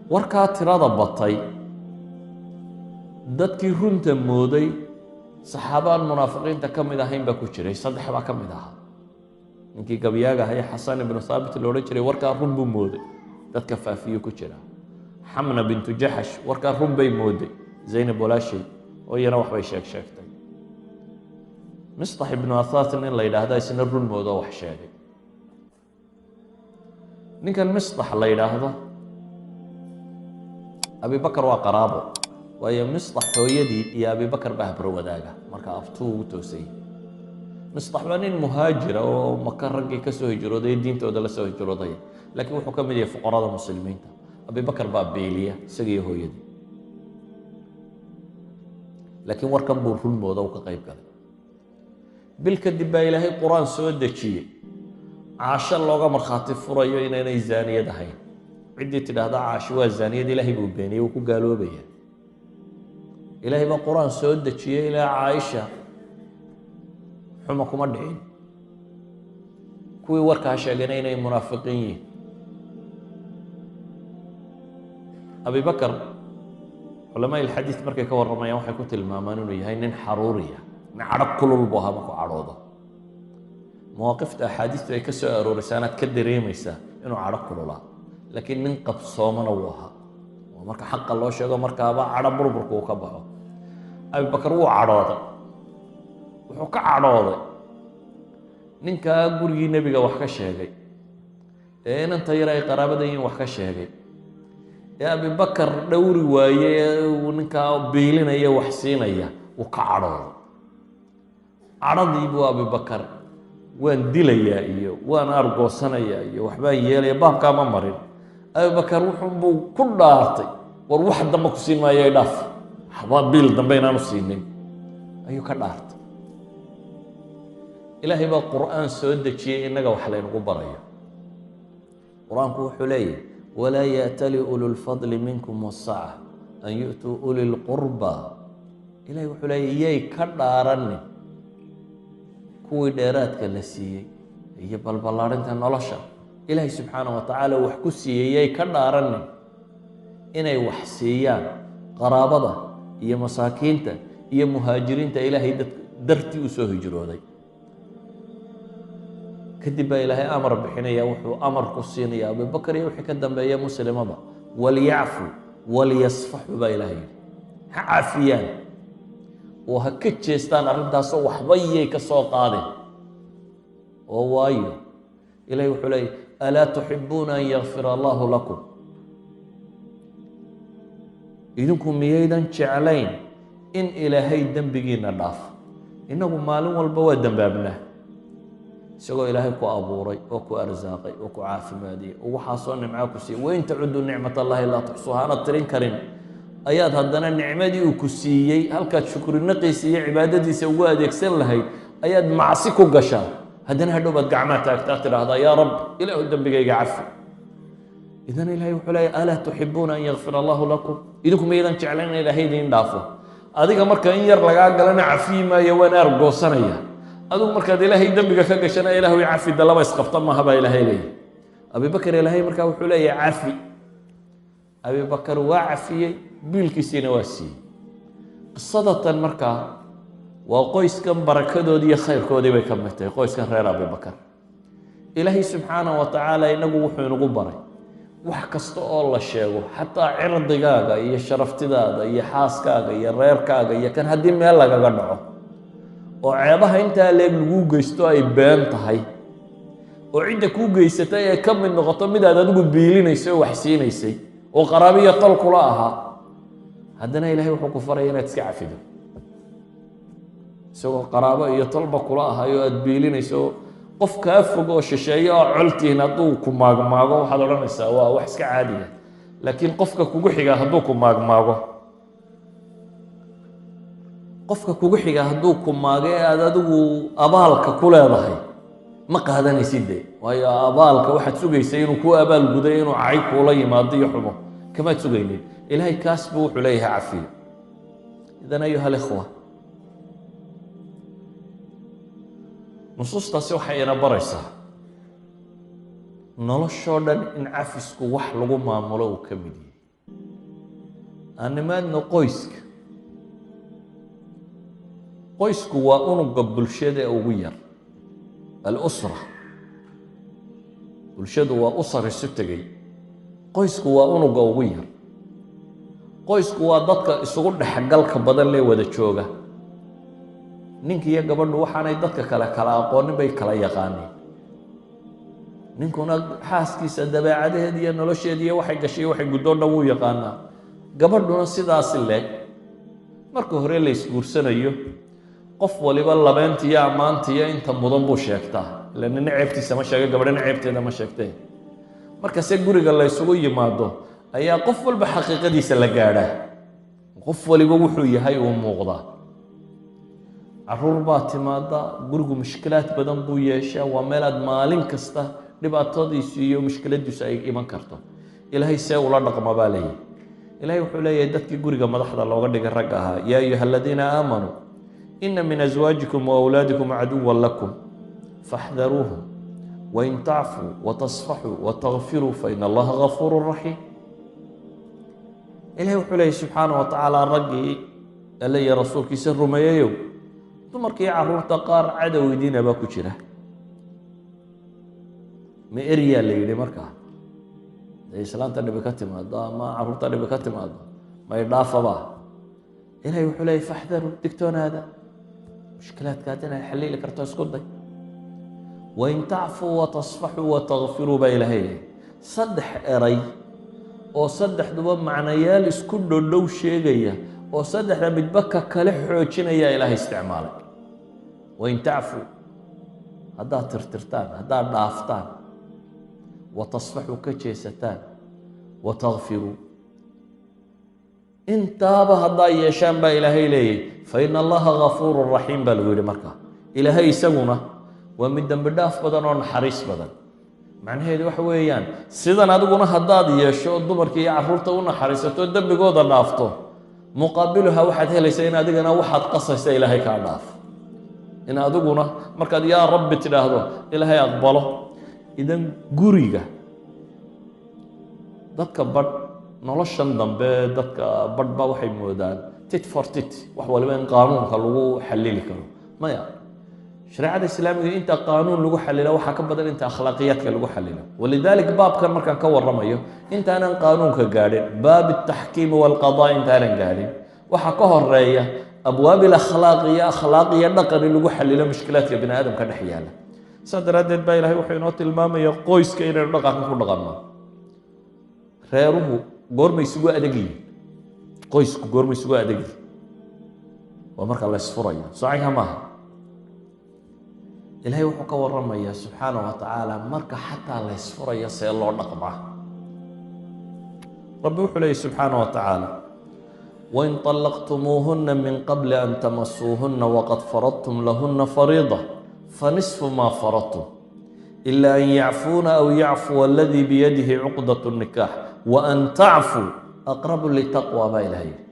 Warkaa tirada batay, dadkii runta mooday, saxaabaan munaafiqiinta ka mid ahayn baa ku jiray. Saddex baa ka mid ahaa. Ninkii gabyaaga ahay, Xasan ibnu Thaabit la odhan jiray, warkaa run buu mooday, dadka faafiyo ku jira. Xamna bintu Jaxash warkaa run bay mooday, Zaynab walaashay, oo iyana waxbay sheeg sheegtay. Mistax ibnu Athaat nin la yidhaahda isna run moodoo wax sheegay. Ninkan Mistax la yidhaahdo Abibakar waa qaraabo, waayo Mistax hooyadii iyo Abibakar baa habro wadaaga, marka abtuu ugu toosayey. Mistax waa nin muhaajira oo Maka raggii ka soo hijrooday, diintooda la soo hijrooday, laakiin wuxuu ka mid yahay fuqarada Muslimiinta. Abibakar baa beeliya isaga iyo hooyadii, laakiin warkan buu run mooda u ka qayb galay. Bil kadib baa Ilaahay Qur-aan soo dejiyey Caasho looga markhaati furayo inaynay zaaniyad ahayn. Ciddii tidhaahda Caasho waa zaaniyad, Ilaahay buu beeniyey, wuu ku gaaloobaya. Ilaahay baa Qur-aan soo dejiyey ilaa Caaisha xuma kuma dhicin, kuwii warkaa sheegayna inay munaafiqiin yihiin. Abibakar, culamaa ilxadiid markay ka warramayaan, waxay ku tilmaamaan inuu yahay nin xaruuriya, nin cadho kulul buu ahaa. Markuu cadhoodo, mawaaqifta axaadiistu ay ka soo arooraysa anaad ka dareemaysaa inuu cadho kululaa, laakiin nin qabsoomana wuu ahaa, oo marka xaqa loo sheego markaaba cadho burburka uu ka baxo. Abibakar wuu cadhooday. Wuxuu ka cadhooday ninkaa gurigii nebiga wax ka sheegay, ee inanta yar ay qaraabada yihiin wax ka sheegay, ee Abibakar dhowri waaye, ee uu ninkaa biilinaya, wax siinaya. Wuu ka cadhooday. Cadhadii buu Abibakar waan dilayaa iyo waan argoosanayaa iyo waxbaan yeelaya baabkaa ma marin. Abibakar wuxuunbuu ku dhaartay: "War, wax dambe ku siin maayo, dhaaf." Waxba biil dambe inaanu siinin ayuu ka dhaartay. Ilaahay baa Qur'aan soo dejiyey innaga wax laynagu barayo. Qur-aanku wuxuu leeyahy: "Walaa yaأtali ulu lfadli minkum wasaca an yu'tuu uli lqurba." Ilahay wuxuu leeyahy: yay ka dhaaranin kuwii dheeraadka la siiyey iyo balballaarinta nolosha Ilaahay subxaana wa tacaala wax ku siiyey, yay ka dhaaranin inay wax siiyaan qaraabada iyo masaakiinta iyo muhaajiriinta Ilaahay dad dartii u soo hijrooday. Kadib baa Ilaahay amar bixinaya. Wuxuu amar ku siinaya Abubakar iyo wixii ka dambeeya muslimaba: "Walyacfuu walyasfaxuu," baa Ilahay yidhi. Ha cafiyaan oo ha ka jeestaan arrintaasoo waxba yay ka soo qaadeen. Oo waayo, Ilahay wuxuu leeyay: "Alaa tuxibuuna an yakfira allahu lakum?" Idinku miyaydan jeclayn in Ilaahay dembigiina dhaafo? Innagu maalin walba waa dembaabnaa. Isagoo Ilaahay ku abuuray oo ku arsaaqay oo ku caafimaadiyey oo waxaasoo nimcaa ku siiyey, "Wain tacuduu nicmat allahi laa tuxsuuha," aanaad tirin karin, ayaad haddana nicmadii uu ku siiyey halkaad shukrinaqiisa iyo cibaadadiisa ugu adeegsan lahayd ayaad macsi ku gashaa. Haddana hadhow baad gacmaha taagtaa, tidhaahdaa: "Yaa Rab, Ilaahu dembigayga cafi." Idan Ilahay wuxuu leeya: "Alaa tuxibuuna an yakfir allahu lakum?" Idinku maydan jeclayn in Ilaahay idiin dhaafo? Adiga marka in yar lagaa galana cafiyi maayo, waan aargoosanaya. Adigu markaad Ilaahay dembiga ka gashana, "Ilaahu i cafi," da laba isqabta maaha baa Ilaahay leeyahy. Abibakar Ilaahay markaa wuxuu leeyahay, "Cafi." Abibakar waa cafiyey, biilkiisiina waa siiyey. Qisadatan markaa waa qoyskan barakadoodii iyo khayrkoodii bay ka mid tahay, qoyskan reer Abibakar. Ilaahay subxaanah wa tacaala inagu wuxuu inagu baray wax kasta oo la sheego, xataa cirdigaaga iyo sharaftidaada iyo xaaskaaga iyo reerkaaga iyo kan haddii meel lagaga dhaco oo ceebaha intaa leeg laguu geysto ay been tahay, oo cidda kuu geysatay ee ka mid noqoto midaad adigu biilinaysay oo wax siinaysay oo qaraabiyo tol kula ahaa, haddana Ilahay wuxuu ku faraya inaad iska cafido. Isagoo qaraabo iyo tolba kula ahayo aada biilinayso, qof kaa fog oo shisheeye oo coltihin hadduu ku maagmaago, waxaad odhanaysaa waa wax iska caadiya. Laakiin qofka kugu xigaa hadduu ku maagmaago, qofka kugu xigaa hadduu ku maago ee aada adigu abaalka ku leedahay, ma qaadanaysid de, waayo abaalka waxaad sugaysay inuu kuu abaal guday, inuu cay kuula yimaado iyo xumo kamaad sugaynin. Ilaahay kaas buu wuxuu leeyahay, cafiyo. إذن أيها الإخوة, nusuustaasi waxay ina baraysaa noloshoo dhan in cafisku wax lagu maamulo uu ka mid yahay. Animaadna qoyska. Qoysku waa unuga bulshada ee ugu yar, الأسرة. Bulshadu waa usar isu tegey, qoysku waa unuga ugu yar. Qoysku waa dadka isugu dhexgalka badan lee wada jooga. Ninka iyo gabadhu waxaanay dadka kale kala aqoonin bay kala yaqaaneen. Ninkuna xaaskiisa dabeecadaheed iyo nolosheed iyo waxay gashay, waxay guddoo dhan wuu yaqaanaa, gabadhuna sidaasi leeg. Marka hore la isguursanayo, qof waliba labeenta iyo ammaantiiyo inta mudan buu sheegtaa, ila nina ceebtiisa ma sheega, gabadhina ceebteeda ma sheegtee. Markase guriga la ysugu yimaado ayaa qof walba xaqiiqadiisa la gaadhaa, qof waliba wuxuu yahay uu muuqdaa. Caruur baa timaada, gurigu mushkilaad badan buu yeeshaa. Waa meelaad maalin kasta dhibaatadiisu iyo mushkiladiisu ay iman karto. Ilaahay see ula dhaqma baa leeyahy. Ilahay wuxuu leeyahay dadkii guriga madaxda looga dhigay ragga ahaa: يا أيها الذين آمنوا إن من أزواجكم وأولادكم عدوا لكم فاحذروهم وإن تعفوا وتصفحوا وتغفروا فإن الله غفور رحيم. Ilahay wuxuu leeyahy subxaana wa tacaala raggii Alle iyo rasuulkiisa rumeeyeyow, dumarkii caruurta qaar cadowdiina baa ku jira. Ma eryaa la yidhi? Markaa dee islaanta dhibi ka timaado ama caruurta dhibi ka timaado, may dhaafaba? Ilahay wuxuu leeyay, فاحذروا, digtoonaada, mushkilaadkaad inaad xalili karto isku day. وإن تعفوا وتصفحوا وتغفروا baa Ilahay leeyay. Saddex eray oo saddexduba macnayaal isku dhodhow sheegaya oo saddexda midba ka kale xoojinaya Ilaahay isticmaalay. وإن تعفوا, haddaad tirtirtaan, haddaad dhaaftaan, وتصفحوا, ka jeesataan, وتغفروا, intaaba haddaa yeeshaan baa Ilaahay leeyay, فإن الله غفور رحيم baa lagu yidhi. Markaa Ilaahay isaguna waa mid dembi dhaaf badan oo naxariis badan. Macnaheedu waxa weeyaan, sidan adiguna haddaad yeesho, dumarka iyo carruurta u naxariisato, dembigooda dhaafto, muqaabiluha waxaad helaysaa in adigana waxaad qasaysa Ilaahay kaa dhaafo, in adiguna markaad "yaa Rabbi" tidhaahdo Ilaahay aqbalo. إذن guriga dadka badh, noloshan dambe dadka badh ba waxay moodaan tit for tit, wax waliba in qaanuunka lagu xalili karo. Maya, shareecada islaamiga inta qaanuun lagu xalilo waxaa ka badan inta akhlaaqiyaadka lagu xalilo. ولذلك baabkan markaan ka waramayo, intaanan qaanuunka gaadhin, باب التحكيم والقضاء intaanan gaadhin, waxaa ka horeeya أبواب الأخلاق iyo akhlaaq iyo dhaqan in lagu xalilo mushkilaadka bini aadamka dhex yaala. Saa daraaddeed baa Ilahay wuxuu inoo tilmaamaya qoyska inaynu dhaqanka ku dhaqanno. Reeruhu goormay isugu adag yihiin? Qoysku goormay isugu adag yihiin? Waa marka la isfurayo. Socanka maaha. Ilahay wuxuu ka waramayaa subxaana wa tacaala marka xataa la ysfurayo see loo dhaqmaa. Rabbi wuxuu leeyay subxaana wa tacaala: وإن طلقتموهن من قبل أن تمسوهن وقد فرضتم لهن فريضة فنصف ما فرضتم إلا أن يعفون أو يعفو الذي بيده عقدة النكاح وأن تعفوا أقرب للتقوى baa Ilahay yidhi.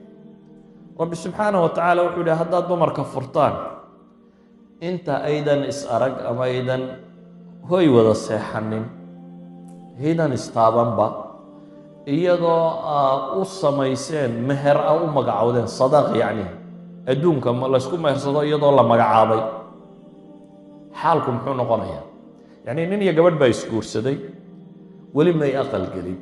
Rabbi subxaanah wa tacaala wuxuu yihi, haddaad dumarka furtaan inta aydan is arag ama aydan hoy wada seexanin, aydan istaabanba, iyadoo aa u samayseen meher, a u magacowdeen sadaaq, yacni adduunka laysku mehersado, iyadoo la magacaabay, xaalku muxuu noqonayaa? Yacni nin iyo gabadh baa isguursaday, weli may aqal gelin.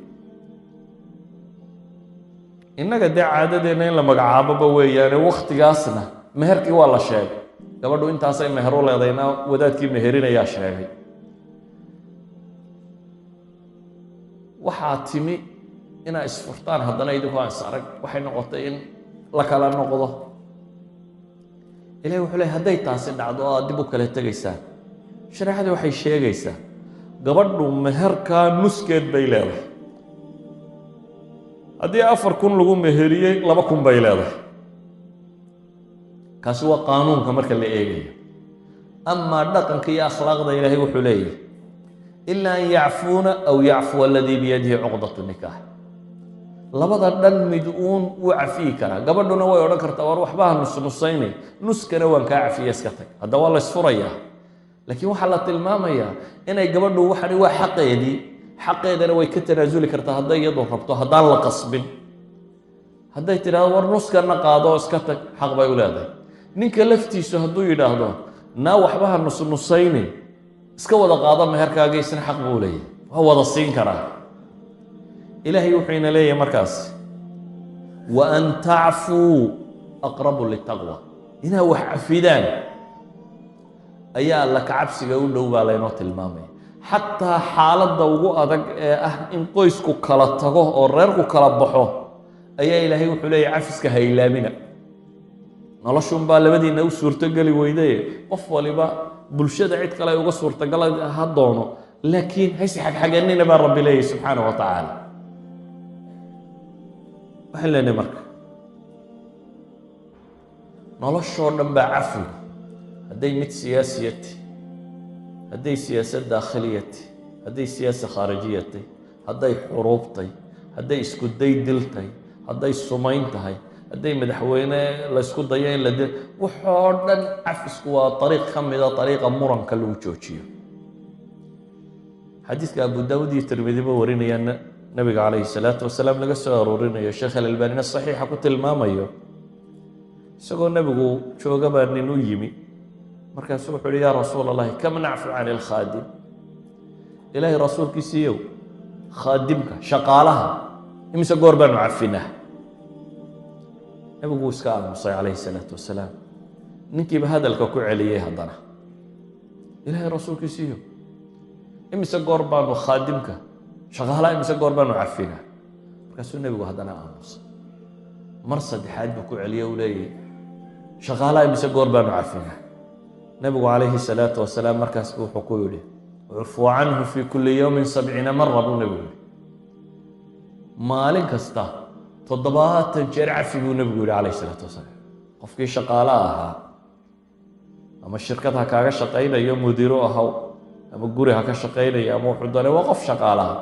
Innaga dee caadadeenna in la magacaaboba weeyaane, wakhtigaasna meherkii waa la sheegay, gabadhu intaasay meher u leedayna wadaadkii meherinayaa sheegay. Waxaa timi inaa isfurtaan haddana idinkoo aan is arag, waxay noqotay in la kala noqdo. Ilahi wuxuu ley, hadday taasi dhacdo oo aad dib u kala tegaysaan, shareecadii waxay sheegaysaa gabadhu meherkaa nuskeed bay leedahay. Haddii 4000 lagu meheriyey, 2000 bay leedahay. Kaasi waa qaanuunka marka la eegayo. Amaa dhaqanka iyo akhlaaqda, ilaahay wuxuu leeyahay, إلا أن يعفون أو يعفو الذي بيده عقدة النكاح. Labada dhan mid uun wuu cafiyi karaa. Gabadhuna way odhan kartaa, war waxbaha nusnusaynay, nuskana waan kaa cafiya, iska tag. Hadda waa la isfurayaa, laakiin waxaa la tilmaamayaa inay gabadhu waxani waa xaqeedii, xaqeedana way ka tanaasuli kartaa hadday iyadu rabto, haddaan la qasbin. Hadday tidhahdo, war nuskana qaado oo iska tag, xaq bay u leedahay. Ninka laftiisu hadduu yidhaahdo, naa waxbaha nusnusaynin, iska wada qaado meherkaaga, isna xaq buu leeyahay, waa wada siin karaa. Ilaahay wuxuu ina leeyahay markaas, وأن تعفوا أقرب للتقوى. Inaa wax cafidaan ayaa alla kacabsiga u dhow baa laynoo tilmaamaya. Xataa xaaladda ugu adag ee ah in qoysku kala tago oo reerku kala baxo, ayaa ilaahay wuxuu leeyahy, cafiska ha ilaamina. Noloshunbaa labadiina u suurtogeli weydaye, qof waliba bulshada cid kale ay uga suurtagala ha doono, laakiin hayse xagxaganina baa Rabbi leeyahy subxaana wa tacaala. Waxaan leenahay marka, noloshoo dhan baa cafigu, hadday mid siyaasiyati, hadday siyaasad daakhiliyati, hadday siyaasa khaarijiyatay, hadday xuruubtay, hadday isku day diltay, hadday sumayn tahay, hadday madaxweyne laysku dayo in la dil, waxoo dhan cafisku waa ariiq ka mida ariiqa muranka lagu joojiyo. Xadiidka Abu Daawud iyo Tirmidiba warinayaan, nabiga calayhi salaatu wasalaam laga soo aroorinayo, Sheekh Alalbaanina saxiixa ku tilmaamayo, isagoo nebigu jooga baa nin u yimi. Markaasuu wuxuu uhi, يا رسول الله، كم نعفو عن الخادم? Ilaahay rasuulkiisiiyow, khaadimka, shaqaalaha, imise goor baanu cafinaa? Nebigu wuu iska aamusay calayhi salaatu wasalaam. Ninkiiba hadalka ku celiyey haddana, Ilaahay rasuulkiisiiyo, imise goor baanu khaadimka, shaqaalaha, imise goor baanu cafinaa? Markaasuu nebigu haddana aamusay. Mar saddexaad buu ku celiye, uu leeyahy, shaqaalaha imise goor baanu cafinaa? Nebigu calayhi salaatu wasalaam markaas buu wuxuu ku yidhi, اعفوا عنه في كل يوم 70 مرة, buu nebigu yihi. Maalin kasta 70 jeer cafi, buu nebigu yihi calayhi salaatu wasalaam. Qofkii shaqaale ahaa, ama shirkad ha kaaga shaqaynayo, mudiiro ahaw, ama guri ha ka shaqaynayo, ama wuxuu doonay, waa qof shaqaalaha.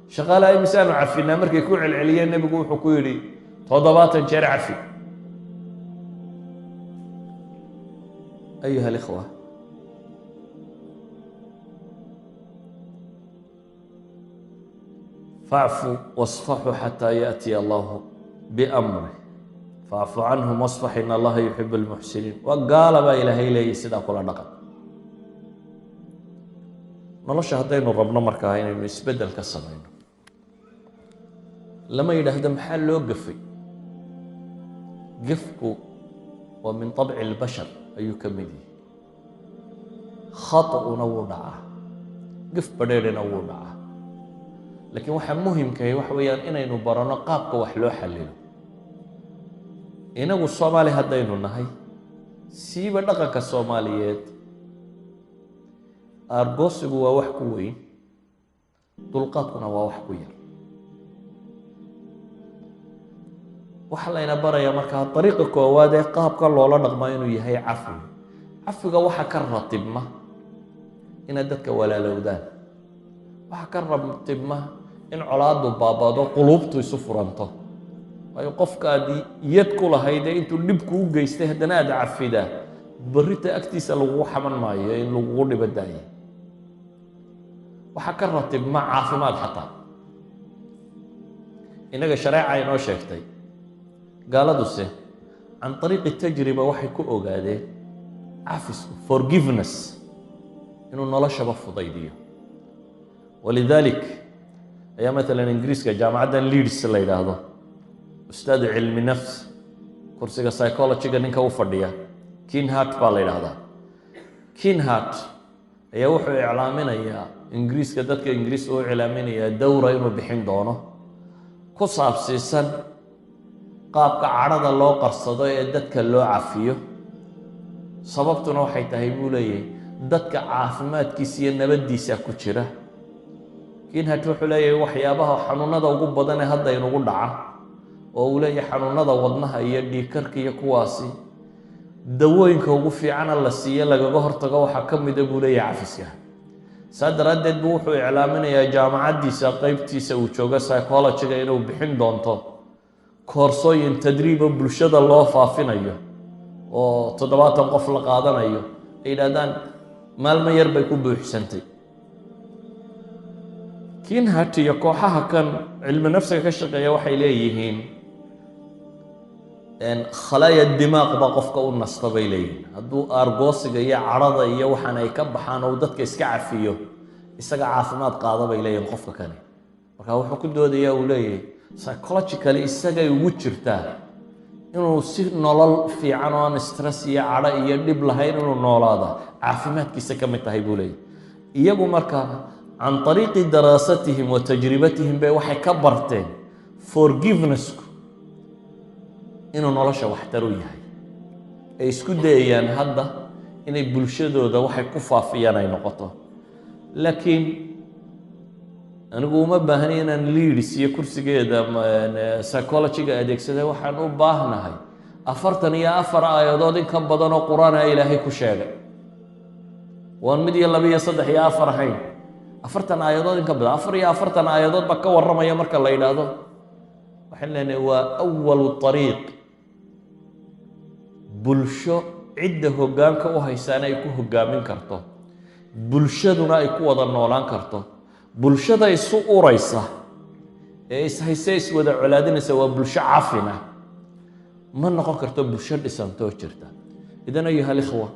Shaqaalaha imisaanu cafinaa? Markay ku celceliyeen, nebigu wuxuu ku yidhi, 70 jeer cafi. أيها الإخوة, فاعفوا واصفحوا حتى يأتي الله بأمره، فاعف عنهم واصفح إن الله يحب المحسنين. Waa gaala baa Ilaahay leeyahy, sidaa kula dhaqan. Nolosha haddaynu rabno markaa inaynu isbeddel ka samayno, lama yidhaahdo maxaa loo gafay. Gefku waa من طبع البشر ayuu ka mid yahay. Khata'una wuu dhacaa, gef badheerhina wuu dhacaa, laakiin waxaa muhimkahi waxa weeyaan inaynu baranno qaabka wax loo xallilo. Inagu Soomaali haddaynu nahay, siiba dhaqanka Soomaaliyeed, aargoosigu waa wax ku weyn, dulqaadkuna waa wax ku yar. Waxaa layna barayaa markaa dariiqa koowaad ee qaabka loola dhaqmaa inuu yahay cafiga. Cafiga waxa ka ratibma inaad dadka walaalowdaan, waxaa ka ratibma in colaadu baabado, quluubtu isu furanto. Waayo, qofka aad yad ku lahayd ee intuu dhib kuu geystay haddana aad cafidaa, berrita agtiisa lagugu xaman maayo in lagugu dhibo daaye. Waxaa ka ratibma caafimaad. Xataa innaga shareeca inoo sheegtay, gaaladuse can طariiqi tajriba waxay ku ogaadeen cafisku, forgiveness, inuu noloshaba fudaydiyo. Walidalik ayaa maalan Ingiriiska jaamacaddan Leeds la yidhaahdo, ustaadu cilmi nafs, kursiga psychologyga ninka u fadhiya, Kinhart baa la yidhaahdaa. Kinhart ayaa wuxuu iclaaminayaa Ingiriiska, dadka Ingiriiska u iclaaminayaa dowra inuu bixin doono ku saabsiisan qaabka cadhada loo qarsado ee dadka loo cafiyo. Sababtuna waxay tahay, buu leeyahay, dadka caafimaadkiisa iyo nabaddiisa ku jira. Kinhart wuxuu leeyahay waxyaabaha xanuunada ugu badan ee hadda inugu dhaca, oo uu leeyahay xanuunada wadnaha iyo dhiigkarka iyo kuwaasi, dawooyinka ugu fiicana la siiyo lagaga hortago waxaa ka mida, buu leeyahay, cafiska. Saa daraaddeed buu wuxuu iclaaminayaa jaamacaddiisa qeybtiisa uu joogo psychologyga inuu bixin doonto koorsooyin tadriiba bulshada loo faafinayo oo 70 qof la qaadanayo. Ay yidhahdaan maalmo yar bay ku buuxsantay. Kinhart iyo kooxaha kan cilmi nafsiga ka shaqeeya waxay leeyihiin khalaaya dimaaq baa qofka u nasta, bay leeyihiin. Hadduu aargoosiga iyo cadhada iyo waxaan ay ka baxaan oo dadka iska cafiyo, isaga caafimaad qaada, bay leeyihin qofka kale. Marka wuxuu ku doodayaa, uu leeyahay, psychologically isagay ugu jirtaa inuu si nolol fiican oo aan stress iyo cadho iyo dhib lahayn inuu noolaada, caafimaadkiisa ka mid tahay, buu leeyahy. Iyagu marka can طariiqi daraasatihim wa tajribatihim bay waxay ka barteen forgivenessku inuu nolosha waxtar u yahay, ay isku dayayaan hadda inay bulshadooda waxay ku faafiyaan ay noqoto. Laakiin anigu uma baahni inaan Leeds iyo kursigeeda psychologyga adeegsada. Waxaan u baahnahay 44 aayadood in ka badan oo Qur-aana Ilaahay ku sheegay, waan mid iyo laba iyo saddex iyo afar ahayn, 40 aayadood in ka badan, 44 aayadood baa ka warramaya. Marka la yidhaahdo, waxaan leenahay waa awalu طariiq bulsho cidda hoggaanka u haysaana ay ku hoggaamin karto, bulshaduna ay ku wada noolaan karto. Bulshada isu uraysa ee ishayse iswada colaadinaysa waa bulsho cafina, ma noqon karto bulsho dhisantoo jirta. إذن أيها الإخوة،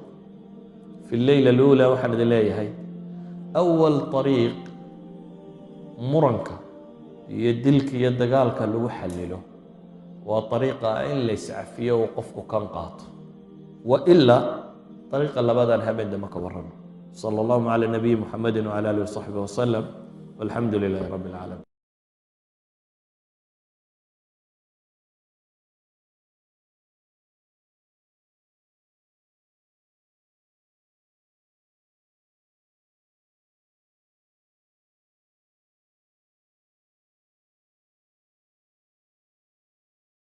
في الليلة الأولى waxaan idin leeyahay awal طariiq muranka iyo dilka iyo dagaalka lagu xallilo waa ariiqa in la iscafiyo, uu qofku kan qaato. Wa ilaa ariiqa labadan habeen dambe ka warramo. صلى الله على نبي محمد وعلى آله وصحبه وسلم، والحمد لله رب العالمين.